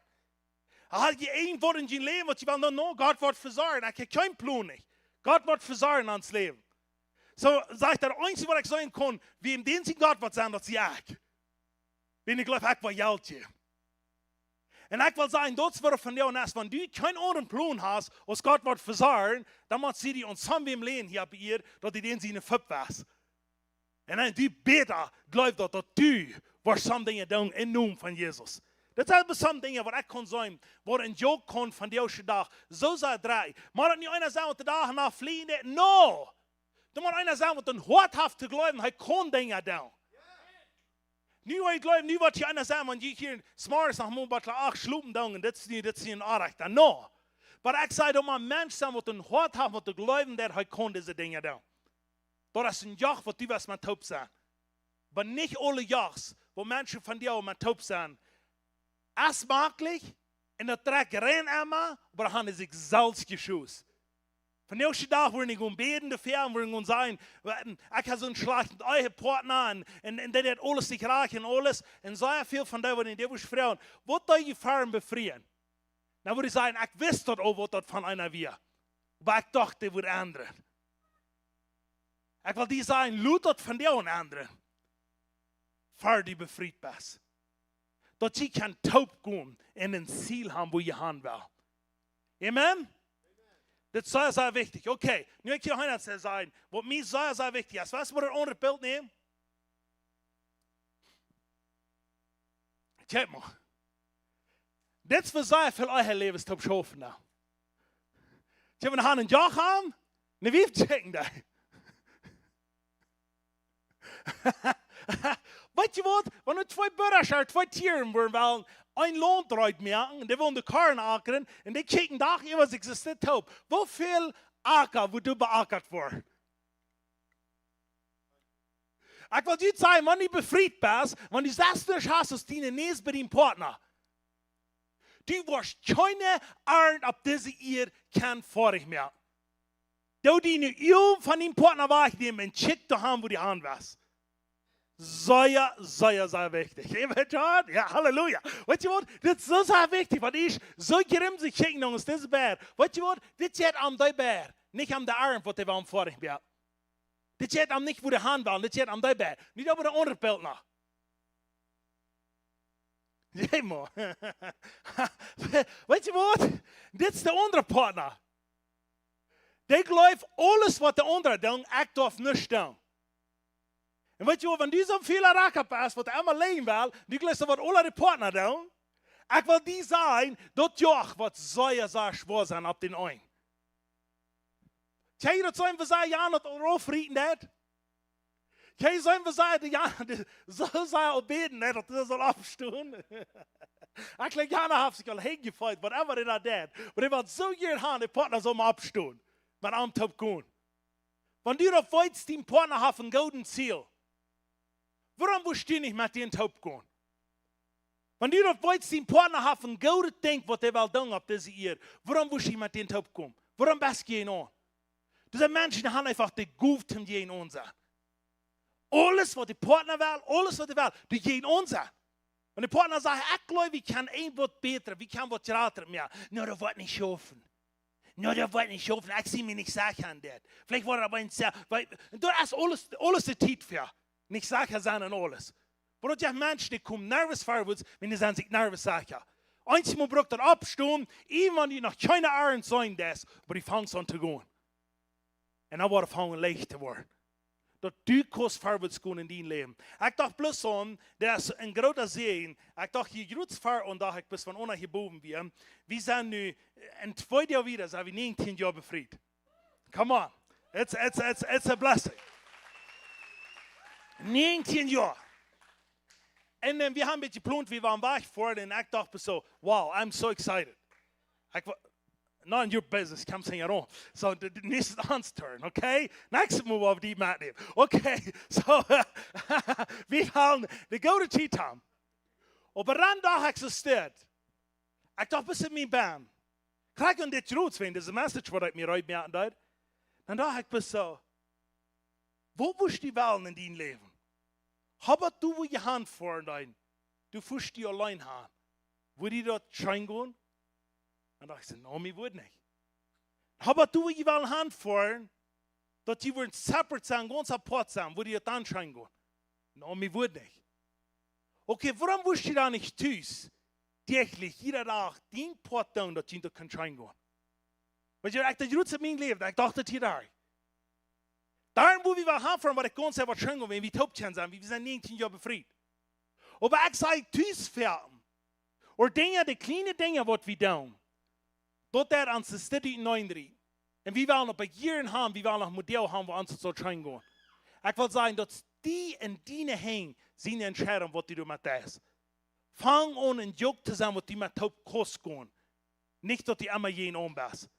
Hast du irjentwaut en dien Läwen, waut du west? Nä, nä, Gott woat vesorjen. Ekj hab kjeen Plon nich. Gott woat vesorjen en ons Läwen. Soo, sajcht hee, daut eensje, waut ekj sajen kaun, wäa dän sien Gott woat sennen, daut sie ekj. Wan ekj jleew, ekj woa Jelt jäwen. Un ekj well sajen, daut es waut von dee es, wan du kjeen aundren Plon hast, aus Gott woat vesorjen, dan mott see die aun somwäm läajen hia opp Ieed, daut dee dän siene Fupp west. Un dan du bäta jleew daut, daut du woascht some Dinja doonen em Nomen von Jesus. Daut sent somme Dinja, waut ekj kaun sajen, waut en Joagd kaun von dän ieeschten Dach. Soo sea dree. Mott daut nu eena sennen, waut de Dach no fliehen deit? Nä. Daut mott eena sennen, waut een Hoat haft to jleewen, hee kaun Dinja doonen. Nu woa ekj jleewen, nu woat hia eena sajen, wan jie hia 's morjes noch mol bat acht schlopen doonen, daut es nu, daut es nu een Oaja. No. Oba ekj saj, daut mott een Mensch sennen, waut een Hoat haft, waut jleeft, daut hee kaun dise Dinja doonen. Daut es een Joch, waut du woascht met toop sennen. Oba nich aule Jochs, wua Menschen von die met toop sent, es mäajlich, un daut drekjt rein emma, oba dan haben see sikj selfst jeschooten. Vondoag dän Dach woa ekj gonen bäden doafäa, woa ekj gonen sajen, "Wa-, ekj hab soon schlajchten Ehepartner un, un, un dee deit aules nich rajcht un aules." Un sea väl von dee, waut ekj dee woa froagen, "Waut deed die fa befrieen?" Dan wudd ekj sajen, "Ekj wist daut aul, waut daut fa eena wia. Oba ekj docht, dee wudd endren." Ekj well die sajen, lot daut vondoag endren, ver du befriet best. Daut jie kjennen toop gonen un een Ziel haben, wua jie han wellen. Amen? Dit es sea, sea wichtich. Okay, nu ekj hia noch eent sajen, waut mie sea, sea wichtich es. Waut es, woa wie daut aundre Bilt nämen? Kjikj mol. Dit es fa sea väl Eheläwes toop schaufen nu. Kjikj, wie haben een Joch aun, ne Wief checken doa. Weetst du waut? Wan nu twee Brüda, twee Tieren wudden wellen een Launt rut moaken, un dee wudden de Korn akren, un dee kjikjen Dach äwa sikj, es dit toop. Woo väl Acka wudd doa beackat woaren? Ekj well die sajen, wan du befriet best, wan du sest, du hast aus diene Näs bie dän Partner, du woascht kjeene Arnt opp dise Ieed kjennen foadich moaken. Doo diene Uagen von dän Partner wajchnämen un kjikj doa han, wua du han west. Sea, sea, sea wichtich. Amen, John? Jo, Halleluja. Weetst du waut? Dit es soo sea wichtich, wan du soo jrim sikj kjikjen, dan es dit wada. Weetst du waut? Dit jeit om dee beid. Nich om de Arnt, waut dee wellen foadich moaken. Dit jeit om nich, wua dee han wellen. Dit jeit om dee beid. Nich om daut aundre Bilt noch. Amen. Weetst du waut? Dit es de aundre Partner. Dee jleeft, aules, waut de aundre doonen, ekj darf nuscht doonen. Un weetst du waut, wan du soon väle Acka best, waut emma läajen well, du jleefst, waut aule de Partner doonen, ekj well die sajen, daut Joch woat sea, sea schwoa sennen opp dän Enj. Kjenn jie daut seenen, woo sea Jan daut aul raufrieten deit? Kjenn jie seenen, woo sea de Jan, dee, soo sea aul bäden deit, daut hee saul oppstonen? Ekj jleew, Jan haft sikj aul hinjefeelt, whatever dee doa deit. Oba dee well soo jieren haben, de Partner saul mau oppstonen. Met am toop gonen. Wan du daut weetst, dien Partner haft een goodet Ziel, wuarom woascht du nich met dän toop gonen? Wan du daut weetst, dien Partner haft een goodet Dinkj, waut hee well doonen opp dise Ieed, wuarom woascht du nich met dän toop gonen? Wuarom best du jäajen aun? Doa sent Menschen, dee haben eefach de Gow toom jäajen aun sennen. Aules, waut de Partner well, aules, waut hee well, dee jäajen aun sennen. Wan de Partner sajcht, "Ekj jleew, wie kjennen een waut bätret, wie kjennen waut jratret moaken." "No, daut woat nich schaufen. No, daut woat nich schaufen. Ekj sie mie nich secha aun dit. Veleicht woat daut opp eemol sea." Wiels, daut es aules, aules de Tiet fa. Nich secha sennen aun aules. Oba daut jeft Menschen, dee komen nervös verwoats, wan dee sent sikj nervös secha. Eensmol brukt daut oppstonen, wan du noch kjeene Arnt seenen deist, oba du fangst aun to gonen. Un dan woat et aunfangen leicht to woaren. Daut du kaust verwoats gonen en dien Läwen. Ekj docht bloos aun, daut es een groota Säajen. Ekj docht hia jrots ver un docht ekj, bat von onne hia bowen wia. Wie sent nu, en twee Joa wieda, sent wie näajentieen Joa befriet. Come on. It's, it's, it's, it's a blessing. Näajentieen Joa. Un, äh, wie haben een bät jeplont, wie wieren wajch foaren. Un ekj docht soo, "Wow, I'm so excited." Ekj wa-, "Not in your business, come sing it on." So, the, the, this is Hans turn, okay? Next move of the mat. Okay, so, wie haben de goode Tiet haben. Oba dan docht ekj soo stell. Ekj docht, bat en mien Bän. Krakjt en dit Joa, wan dise Message, waut ekj mie rut moaken deed. Dan docht ekj soo, "Waut wurscht du wellen en dien Läwen? Oba du, wua du han foaren deist, du wurscht die auleen han. Wudd die daut scheen gonen?" Dan docht ekj soo, "No, mie wudd nich." "Oba du, wua du wellen han foaren, daut du wurscht separate sennen, gaunz apoat sennen, wudd die daut dan scheen gonen?" "No, mie wudd nich." "Okay, wuarom wurscht du dan nich tus, däachlich, jieda Dach, dien Poat doonen, daut die daut kaun scheen gonen?" Weetst du, ekj, daut jrots en mien Läwen, ekj docht daut hia doa. Doarom, wua wie wellen han foaren, waut ekj gaunz sea waut scheen gonen, wan wie toop kjennen sennen, wie, wie sent näajentieen Joa befriet. Oba ekj saj, tus foaken, ooda Dinja, de kjliene Dinja, waut wie doonen, daut deit ons de Städ utenaunda rieten. Un wie wellen opp een Joa haben, wie wellen noch Modell haben, wua ons et saul scheen gonen. Ekj well sajen, daut die en diene Henj sent de Entscheidunk, waut du doamet deist. Fang aun een Juk to sennen, waut du met toop kaust gonen. Nich daut du emma jäajenaun best.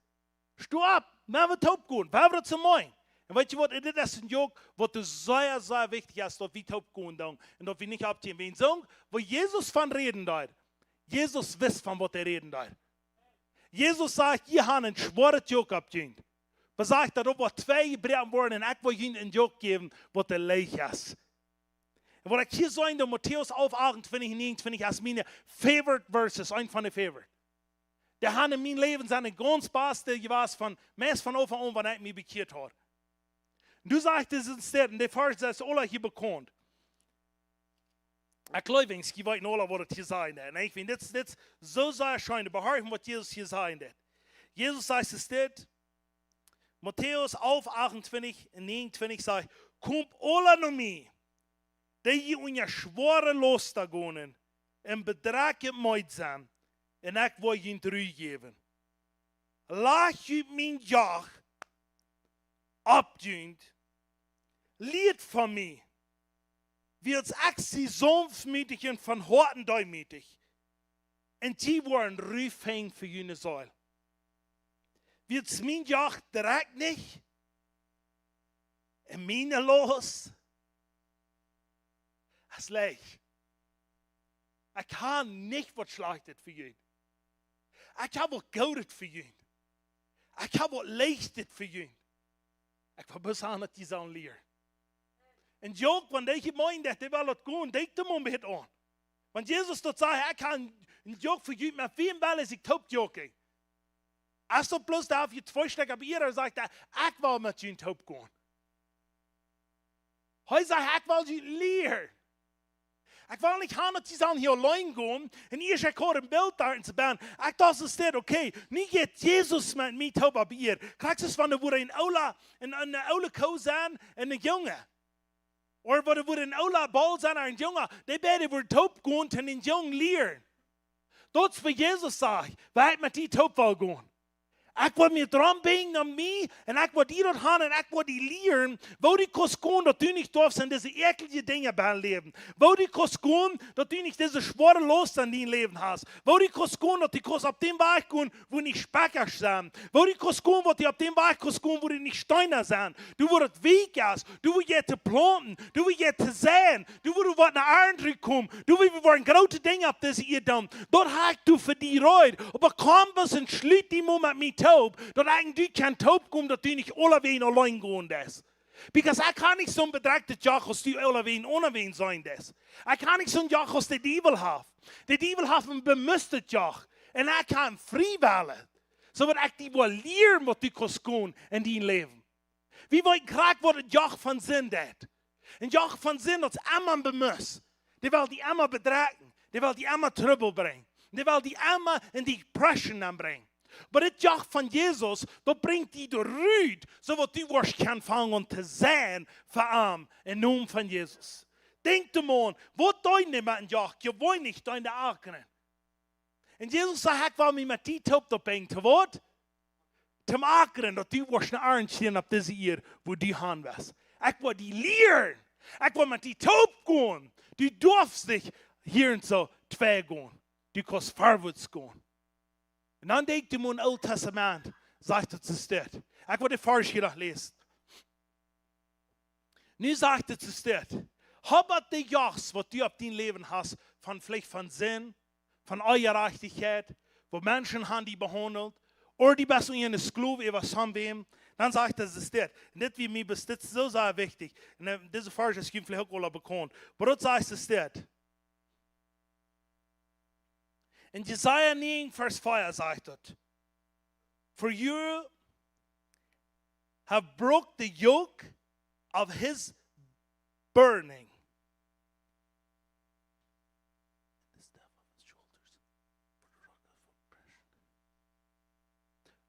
Sto opp, lot wie toop gonen, wie haben daut soo mooi. Un weetst du waut, dit es een Juk, waut sea, sea wichtich es, daut wie toop gonen dan. Un daut wie nich oppjäwen. Wäajen soo, woo Jesus von räden deed. Jesus wist, von waut hee räden deed. Jesus sajcht: "Jie haben een schwoaret Juk opp junt." Hee sajcht, daut doa woat twee jebroaken woaren un ekj woa junt een Juk jäwen, waut leicht es. Un waut ekj hia saj, en Matäus alf, achtuntwintich un nienuntwintich, es miene favorite verses, eent von de favorite. Dee haben en mien Läwen sent de gaunz baste jewast von, meist von Aunfank aun, wan ekj mie bekjieet haud. Un doa sajcht et, es een Städ, un de Varsch es aula hia bekaunt. Ekj jleew, jie weeten aula, waut et hia sajcht. Un ekj finj, dit, dit es soo sea scheen, de Beharrung, waut Jesus hia sajcht. Jesus sajcht, es dit, Matäus alf, achtuntwintich un nienuntwintich sajcht: "Komt aula no mie, dee jie unja schwoare Lausten gonen un bedrekjt met sent, un ekj woa junt Ru jäwen. Lajcht junt mien Joch opp junt, lieet von mie, wiels ekj sie saunftmootich un von Hoaten deemootich, un jie woaren Ru finjen fa june Seel. Wiels mien Joch drekjt nich, un miene Laust es leicht." Ekj hab nich waut Schlajchtet fa junt. Ekj hab waut Goodet fa junt. Ekj hab waut Leichtet fa junt. Ekj woa bloos han, daut jie sellen lieren. Un uk wan dee Jemeent, dee well daut gonen, denkjt doa mau een bät aun. Wan Jesus daut sajcht, ekj hab een Juk fa junt, met wäm well hee sikj toop juken? Es daut bloos, doa haft hee twee Stekj opp Ieed, ooda sajcht hee, ekj well met junt toop gonen? Hee sajcht, ekj well junt lieren. Ekj well nich han, daut jie sellen hia auleen gonen, un ieescht ekj haud een Bilt doa en to buen. Ekj docht, es dit okay? Nu jeit Jesus met mie toop opp Ieed. Krakjt soo aus wan doa wudd een oola, een, een oole Koo sennen un een Junge. Ooda wan doa wudd een oola Boll sennen un een Junge. Dee beide wudden toop gonen un dän Jung lieren. Daut es waut Jesus sajcht, wan ekj met die toop well gonen. Ekj woa mie doaromm binjen aun mie, un ekj woa die daut han, un ekj woa die lieren, woo du kaust gonen, daut du nich darfst en dise äakjelje Dinja bennen läwen. Woo du kaust gonen, daut du nich dise schwoare Laust en dien Läwen hast. Woo du kaust gonen, daut du kaust opp dän Wajch gonen, wua nich Spekjasch sent. Woo du kaust gonen, waut du opp dän Wajch kaust gonen, wua nich Steena sent. Du, wua daut weekj es, du, wua jie to plaunten, du, wua jie to seien, du, wua du waut no Arnt komen, du, wua wie woaren groote Dinja opp dise Ieed doonen. Daut hab ekj doa fa die reed. Oba komm bloos un schliet die mau met mie toop, daut ekj un du kjennen toop gonen, daut du nich aulawäajen auleen gonen deist. Because ekj hab nich soon bedrekjtet Joch aus du aulawäajen aundawäajen sennen deist. Ekj hab nich soon Joch aus de Diewel haft. De Diewel haft een bemustret Joch. Un ekj hab een frieweljet. Soo waut ekj die well lieren, waut du kaust gonen en dien Läwen. Wie weeten krakjt, waut daut Joch von Sind deit. Een Joch von Sind, daut es emma een Bemust. Dee well die emma bedrekjen. Dee well die emma Trubbel brinjen. Dee well die emma en depression nenbrinjen. Oba dit Joch von Jesus, daut brinjt die doa rut, soo waut du woascht kjennen aunfangen to sennen fa am, em Nomen von Jesus. Denkj doa mau aun, waut deit eena met een Joch? Jeweenlich deit eena daut ackren. Un Jesus sajcht, ekj well mie met die toop doa binjen, to waut? Toom ackren, daut du woascht no Arnt kjrieen opp dise Ieed, wua du han west. Ekj woa die lieren. Ekj woa met die toop gonen. Du darfst nich hia un soo twei gonen. Du kaust verwoats gonen. Un dan denkj ekj mau aun Oolt Tastament, sajcht et soo dit. Ekj woa de Varsch hia noch läsen. Nu sajcht et soo dit. Hab daut de Joch, waut du opp dien Läwen hast, von veleicht von Sind, von Onjerajchtichkjeit, woo Menschen han die behaundelt, ooda du best unja een Sklow äwa someone, dan sajcht et soo dit. Un dit wia mie bie dit soo sea wichtich. Un, äh, dise Varsch es junt veleicht uk aula bekaunt. Oba daut sajcht et soo dit. En Jesaja näajen, Varsch vea sajcht et: "For you have broke the yoke of his burden."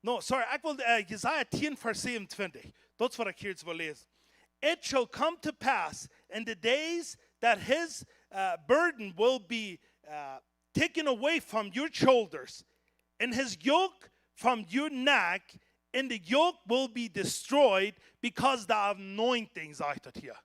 No, sorry, ekj well, äh, Jesaja tieen, Varsch säwenuntwintich. Daut es waut ekj hia uk well läsen. "It shall come to pass in the days that his, uh, burden will be, uh, taken away from your shoulders, and his yoke from your neck, and the yoke will be destroyed because the anointing," sajcht et hia.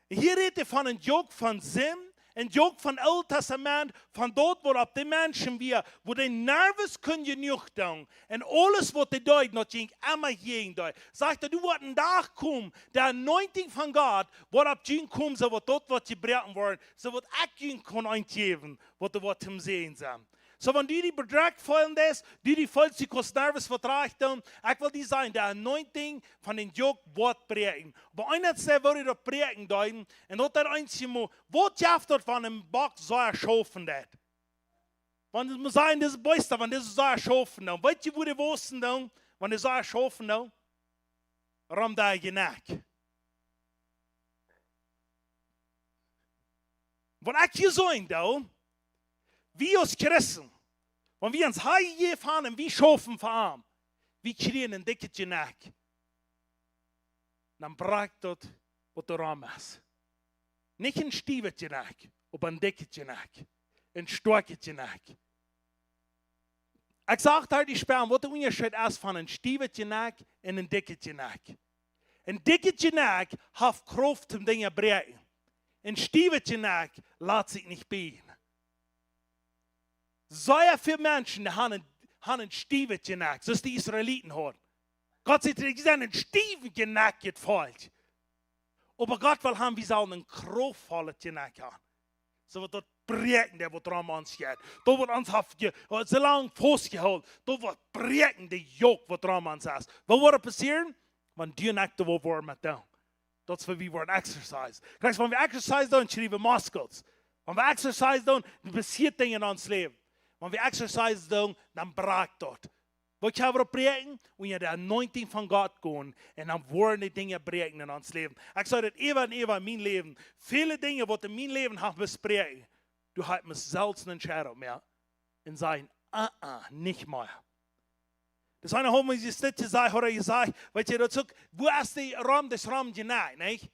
Hia rät hee von een Juk von Sind, een Juk von Oolt Testament, von daut waut opp de Menschen wia, woo dee nervös kunnen jenuach doonen. Un aules waut dee deeden, daut jinkj emma jäajen dee. Sajcht hee, doa woat een Dach komen, de Anointing von Gott, woat opp junt komen, soo woat daut woat jebroaken woaren, soo woat ekj junt kjennen eent jäwen, waut doa woat toom Säajen sennen. Soo, wan du die bedrekjt feelen deist, du die feelst, du kaust nervös waut rajcht doonen, ekj well die sajen, de Anointing von dän Juk woat broaken. Oba eent es, woo dee daut broaken deeden, un daut daut eensje Mol, waut jeft daut, wan een Bock soo schaufen deit? Wan et mott sennen, dise Beesta, wan dee soo schaufen deit, dan weet jie, woo dee wausen deit, wan dee soo schaufen deit? Rom daut Jenak. Waut ekj hia sajen doo, wie aus Christen, wan wie ons Har jejäft haben un wie schaufen fa am, wie kjrieen een dikjet Jenak. Dan brakjt daut, waut doa rom es. Nich een stiewet Jenak, oba een dikjet Jenak. Een stoakjet Jenak. Ekj saj die späa, waut de Unjascheet es von een stiewet Jenak un een dikjet Jenak. Een dikjet Jenak haft Krauft toom Dinja broaken. Een stiewet Jenak lat sikj nich biejen. Sea väl Menschen, dee haben een, haben een stiewet Jenak, soo aus de Israeliten hauden. Gott sajcht, jie sent een stiewet Jenak, jie Volkj. Oba Gott well haben, wie sellen een kraftvollet Jenak haben. Soo woat daut broaken, dee waut rom ons jeit. Daut waut ons haft je, soo lang faustjehoolen. Daut woat broaken, de Juk waut rom ons es. Waut woat passieren? Wan du un ekj doa woaren met doonen. Daut es woo wie woaren exercise. Kjikj, wan wie exercise doonen, kjrieen wie Muskels. Wan wie exercise doonen, dan passieet Dinja en ons Läwen. Wan wie exercise doonen, dan brakjt daut. Waut jie woaren broaken, wan jie de Anointing von Gott gonen, un dan woaren dee Dinja broaken en ons Läwen. Ekj saj daut äwa un äwa en mien Läwen. Väle Dinja, waut en mien Läwen haben misbrukt, doa hab ekj mie selfst een Entscheidunk jemoakt. Un sajen, ah, ah, nich mea. Daut es eena, haud mie jestit jesajcht, haud hee jesajcht, weetst du, daut es uk, woo es dee Rom, daut es Rom Jenak, nich?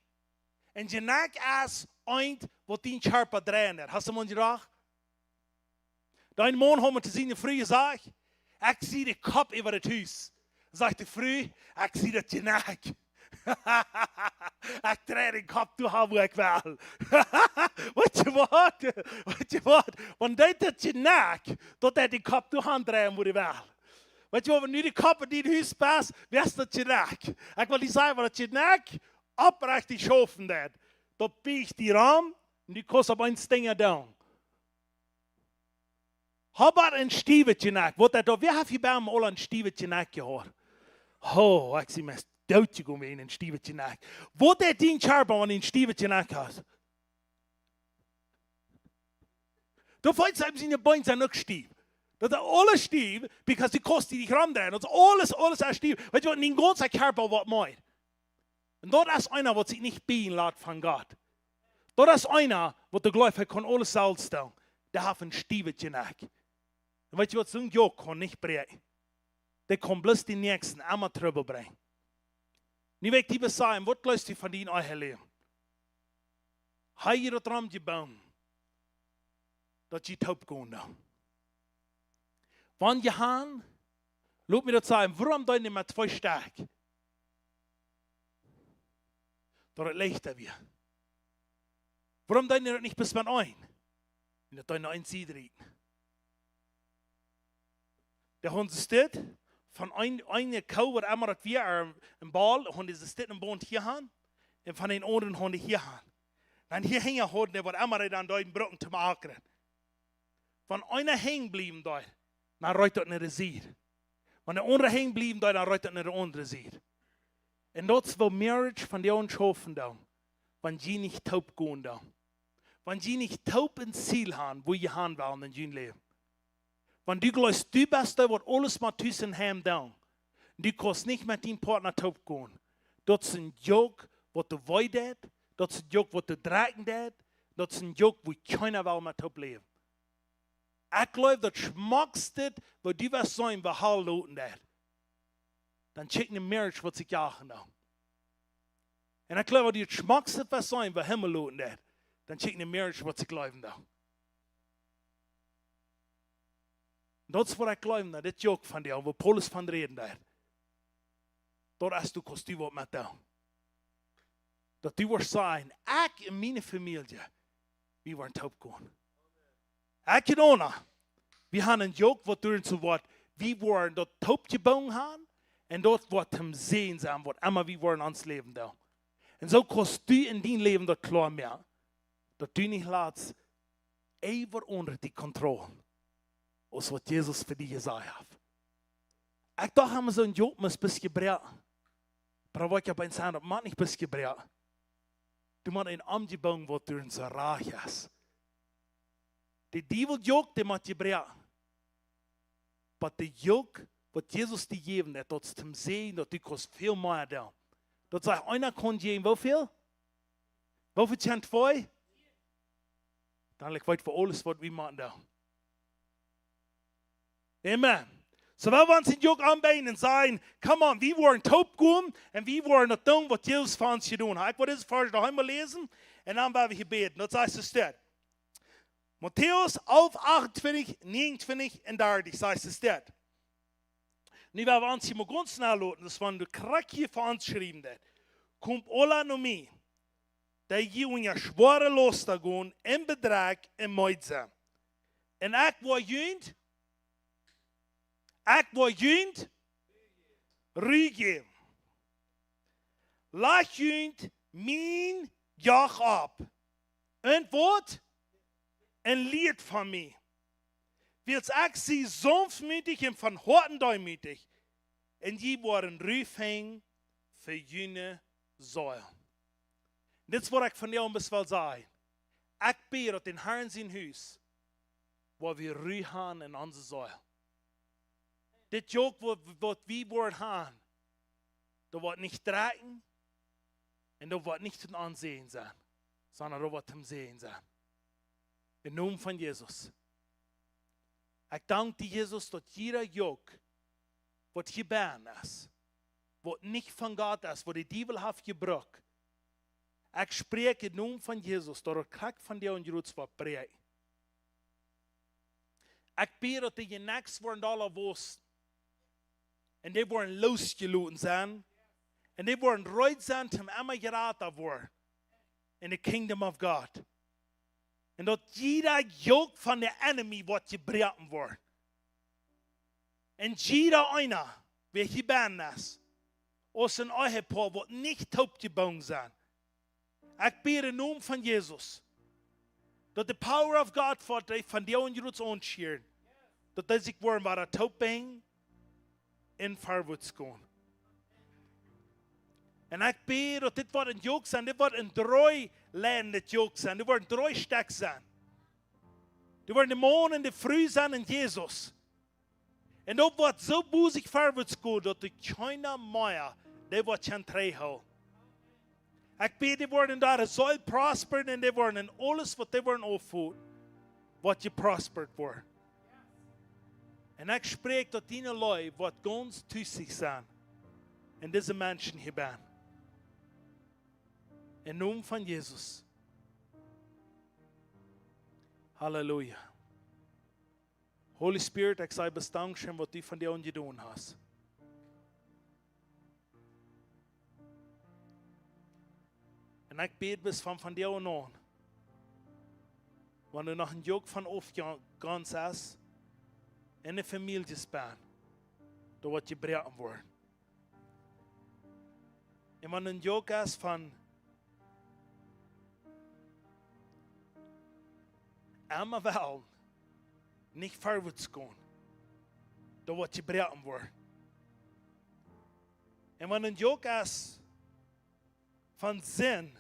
Un Jenak es eent, waut dien Kjarpa dreien deit. Hast du mol jedocht? Dee Maun haud mol to siene Fru jesajcht: "Ekj sie de Kopp äwa daut Hus." Sajcht de Fru: "Ekj sie daut Jenak." Ekj drei dän Kopp doa han, wua ekj well. Weetst du waut? Weetst du waut? Wan dee daut Jenak, daut hee dän Kopp doa han dreien, wua hee well. Weetst du waut, wan du de Kopp en dien Hus best, wea es daut Jenak? Ekj well die sajen, wan daut Jenak oprajcht schaufen deit, daut bieejt die rom, un du kaust opp eemol Dinja doonen. Hab een stiewet Jenak. Waut daut, wea haft hia bie mie aul een stiewet Jenak jehaut? Oh, ekj sie meist doot jegonen wäajen een stiewet Jenak. Waut deit dien Kjarpa, wan du een stiewet Jenak hast? Du feelst, siene Been sent uk stiew. Daut es aules stiew, because du kaust die nich romdreien. Daut es aules, aules es stiew. Weetst du waut, dien gaunza Kjarpa woat mea. Un daut es eena, waut sikj nich biejen lat von Gott. Daut es eena, waut dee jleeft, hee kaun aules selfst doonen. Dee haft een stiewet Jenak. Un weetst du waut, soon Juk kaun nich broaken. Dee kaun bloos dän Näakjsten emma Trubbel brinjen. Nu well ekj die sajen, waut jleefst du von dien eeja Läwen? Hab jie daut rom jebungen, daut jie toop gonen doonen? Wan jie han, lot mie daut sajen, wuarom doonen dee met twee Stekj? Daut et leichta wia. Wuarom doonen dee daut nich bloos met een? Un daut doonen dee eent sied rieten. Dee hauden soo Stekj, von een, eene Koo, waut emma daut wia, een, een Ball, hauden dee soo Stekj een Baunt hia han, un von dän aundren hauden dee hia han. Dan hia hinjen hauden dee waut emma dee dan deeden brucken toom akren. Wan eena henjen bliewen deed, dan reet daut no de Sied. Wan de aundre henjen bliewen deed, dan reet daut no de aundre Sied. Un daut es waut Marriage von dee aun schaufen deit, wan jie nich toop gonen doonen. Wan jie nich toop een Ziel han, wua jie han wellen en jun Läwen. Wan du jleefst, du best dee, waut aules mott tus em Heim doonen. Du kaust nich met dien Partner toop gonen. Daut es een Juk, waut die wee deit. Daut es een Juk, waut die drekjen deit. Daut es een Juk, wua kjeena well met toop läwen. Ekj jleew, daut schmockste, waut du woascht seenen, wua Hal loten deit. Dan kjikj no Marriage, waut sikj jagen deit. Un ekj jleew, waut du daut schmockste woascht seenen, wua Himmel loten deit. Dan kjikj no Marriage, waut sikj jleewen deit. Daut es waut ekj jleew, daut dit Juk von die, wua Paulus von räden deit. Daut es, du kaust die waut met doonen. Daut du woascht sajen: "Ekj un miene Famielje, wie woaren toop gonen." Ekj un Ona, wie haben een Juk, waut doa soo woat. Wie woaren daut toop jebungen haben un daut woat toom Säajen sennen, waut emma wie woaren ons Läwen doonen. Un soo kaust du en dien Läwen daut kloa moaken, daut du nich latst äwa aundre de Kontroll, aus waut Jesus fa die jesajcht haft. Ekj docht emma soo, een Juk mott bloos jebroaken. Oba waut ekj opp eemol sach, daut mott nich bloos jebroaken. Du motst een omjebungen, waut doa soo rajcht es. De Diewel Juk, dee mott jebroaken. Oba de Juk, waut Jesus die jäwen deit, daut es toom Säajen, daut du kaust väl mea doonen. Daut sajcht, eena kaun jäwen, woo väl? Woo väl kjennen twee? Dan, ekj weet fa aules, waut wie motten doonen. Amen. Soo, wie woaren ons en Juk aunbieden un sajen: "Come on, wie woaren toop gonen un wie woaren daut doonen, waut Jesus fa ons jedonen haft." Ekj well disen Varsch noch eemol läsen un dan woa wie bäden. Daut sajcht soo dit. Matäus alf, achtuntwintich, nieejuntwintich un dartich, sajcht soo dit. Nu woa wie ons hia mau gaunz nodenkjen, daut es, wan daut krakjt hia fa ons jeschräwen woat: "Komt aula no mie, dee jie unja schwoare Lausten gonen un bedrekjt un meed sent. Un ekj woa junt, ekj woa junt Ru jäwen. Lajcht junt mien Joch opp un woat un lieet von mie. Wiels ekj sie saunftmootich un von Hoaten deemootich, un jie woaren Ru finjen fa june Seel." Dit es, waut ekj vondoag bloos well sajen. Ekj bäd, daut en dien Hus, woa wie Ru haben en onse Seel. Dit Juk, waut, waut wie woaren haben, daut woat nich drekjen un daut woat nich toom Aunsäajen sennen, sonda daut woat toom Säajen sennen. Em Nomen von Jesus. Ekj dank die, Jesus, daut jieda Juk, waut hia bennen es, waut nich von Gott es, waut de Diewel haft jebrukt, ekj spräakj em Nomen von Jesus, daut daut krakjt vondoag un jrots woat bräakjen. Ekj bäd, daut dee Jnecks woaren dolla wausen. Un dee woaren losjeloten sennen. Un dee woaren reed sennen, toom emma jrata woaren in the kingdom of God. Un daut jieda Juk von dän enemy woat jebroaken woaren. Un jieda eena, wäa hia bennen es, aus een Ehepoa, woat nich toop jebungen sennen. Ekj bäd em Nomen von Jesus, daut the power of God woat dee vondoag un jrots aunschieren, daut dee sikj woaren wada toop binjen un verwoats gonen. Un ekj bäd, daut dit woat een Juk sennen, dit woat een dree Lienen, dit Juk sennen, dit woat een dree Stekj sennen. Dit woaren de Maun un de Fru sennen en Jesus. Un daut woat soo bosich verwoats gonen, daut doa kjeena mea dee woat kjennen trigjhoolen. Ekj bäd, dee woaren doa soo prosperen un dee woaren en aules, waut dee woaren oppfoten, woat jeprosperat woaren. Un ekj spräakj, daut diene Leew woat gaunz tusich sennen en dise Menschen hia bennen. Em Nomen von Jesus. Halleluja. Holy Spirit, ekj saj bloos dankscheen, waut du vondoag jedonen hast. Un ekj bäd bloos von, vondoag aun, wan doa noch een Juk von Aufgonst es en de Famieljes bennen, daut woat jebroaken woaren. Un wan een Juk es von emma wellen nich verwoats gonen, daut woat jebroaken woaren. Un wan een Juk es von Sind,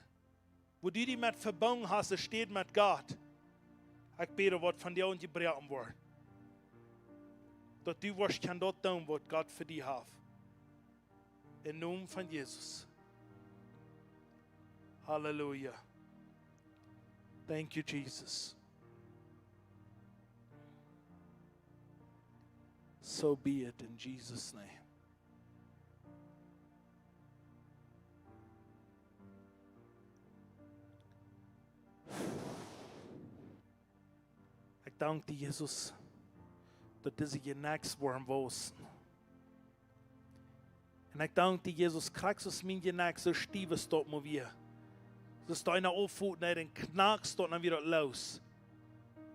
wua du die met vebungen hast, enne Städ met Gott, ekj bäd, daut woat vondoag jebroaken woaren. Daut du woascht kjennen daut doonen, waut Gott fa die haft. Em Nomen von Jesus. Halleluja. Thank you, Jesus. So be it in Jesus' name. Ekj dank die, Jesus, daut dise Jnecks woaren wausen. Un ekj dank die, Jesus, krakjt soo aus mien Jnekj soo stiew es daut mau wia. Soo aus eena auffelt, nä, dan knakst daut dan wada loos.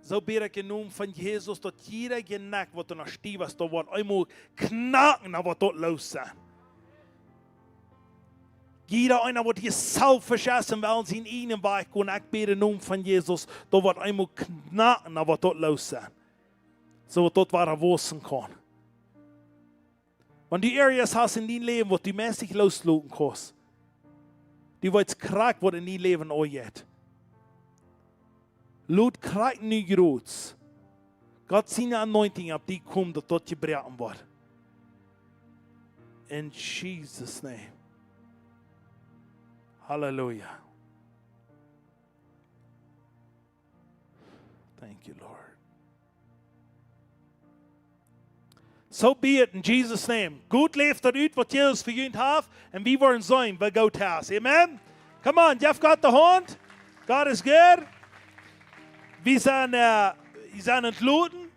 Soo bäd ekj em Nomen von Jesus, daut jieda Jnekj, waut doa noch stief es, daut woat eemol knacken, dan woat daut loos sennen. Jieda eena, waut hia selfish es un well sienen eenen Wajch gonen, ekj bäd em Nomen von Jesus, daut woat eemol knacken, dan woat daut loos sennen. Soo daut daut wada wausen kaun. Wan du areas hast en dien Läwen, waut du meist nich loosloten kaust, du weetst krakjt, waut en dien Läwen aunjeit. Lot krakjt nu jrods Gott siene anointing opp die komen, daut daut jebroaken woat. In Jesus' name. Hallelujah. Thank you, Lord. So be it in Jesus' name. Gott läft daut ut, waut Jesus fa junt haft, un wie woaren seenen, woo Gott es. Amen? Come on, jeff Gott de Haunt. God is good. Wie sent, äh, wie sent entloten.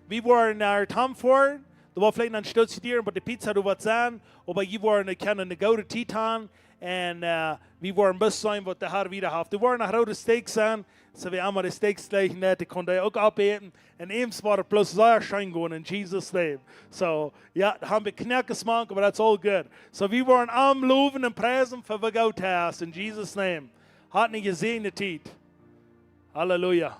Wie woaren no Tom foaren. Doa woat veleicht noch een Stootje dieren, oba de Pizza, doa woat sennen. Oba jie woaren, äh, kjennen eene goode Tiet haben. Un, äh, wie woaren bloos seenen, waut de Herr wieda haft. Doa woaren noch roode Steaks sennen. Soo aus emma de Steaks jlikj, nä, dee kaun hee uk opäten. Un eent woat bloos sea scheen gonen in Jesus' name. So, jo, doa haben wie Knoakes mank, but that's all good. So, wie woaren am lowen un priesen fa woo Gott es in Jesus' name. Habt eene jesäajende Tiet. Halleluja.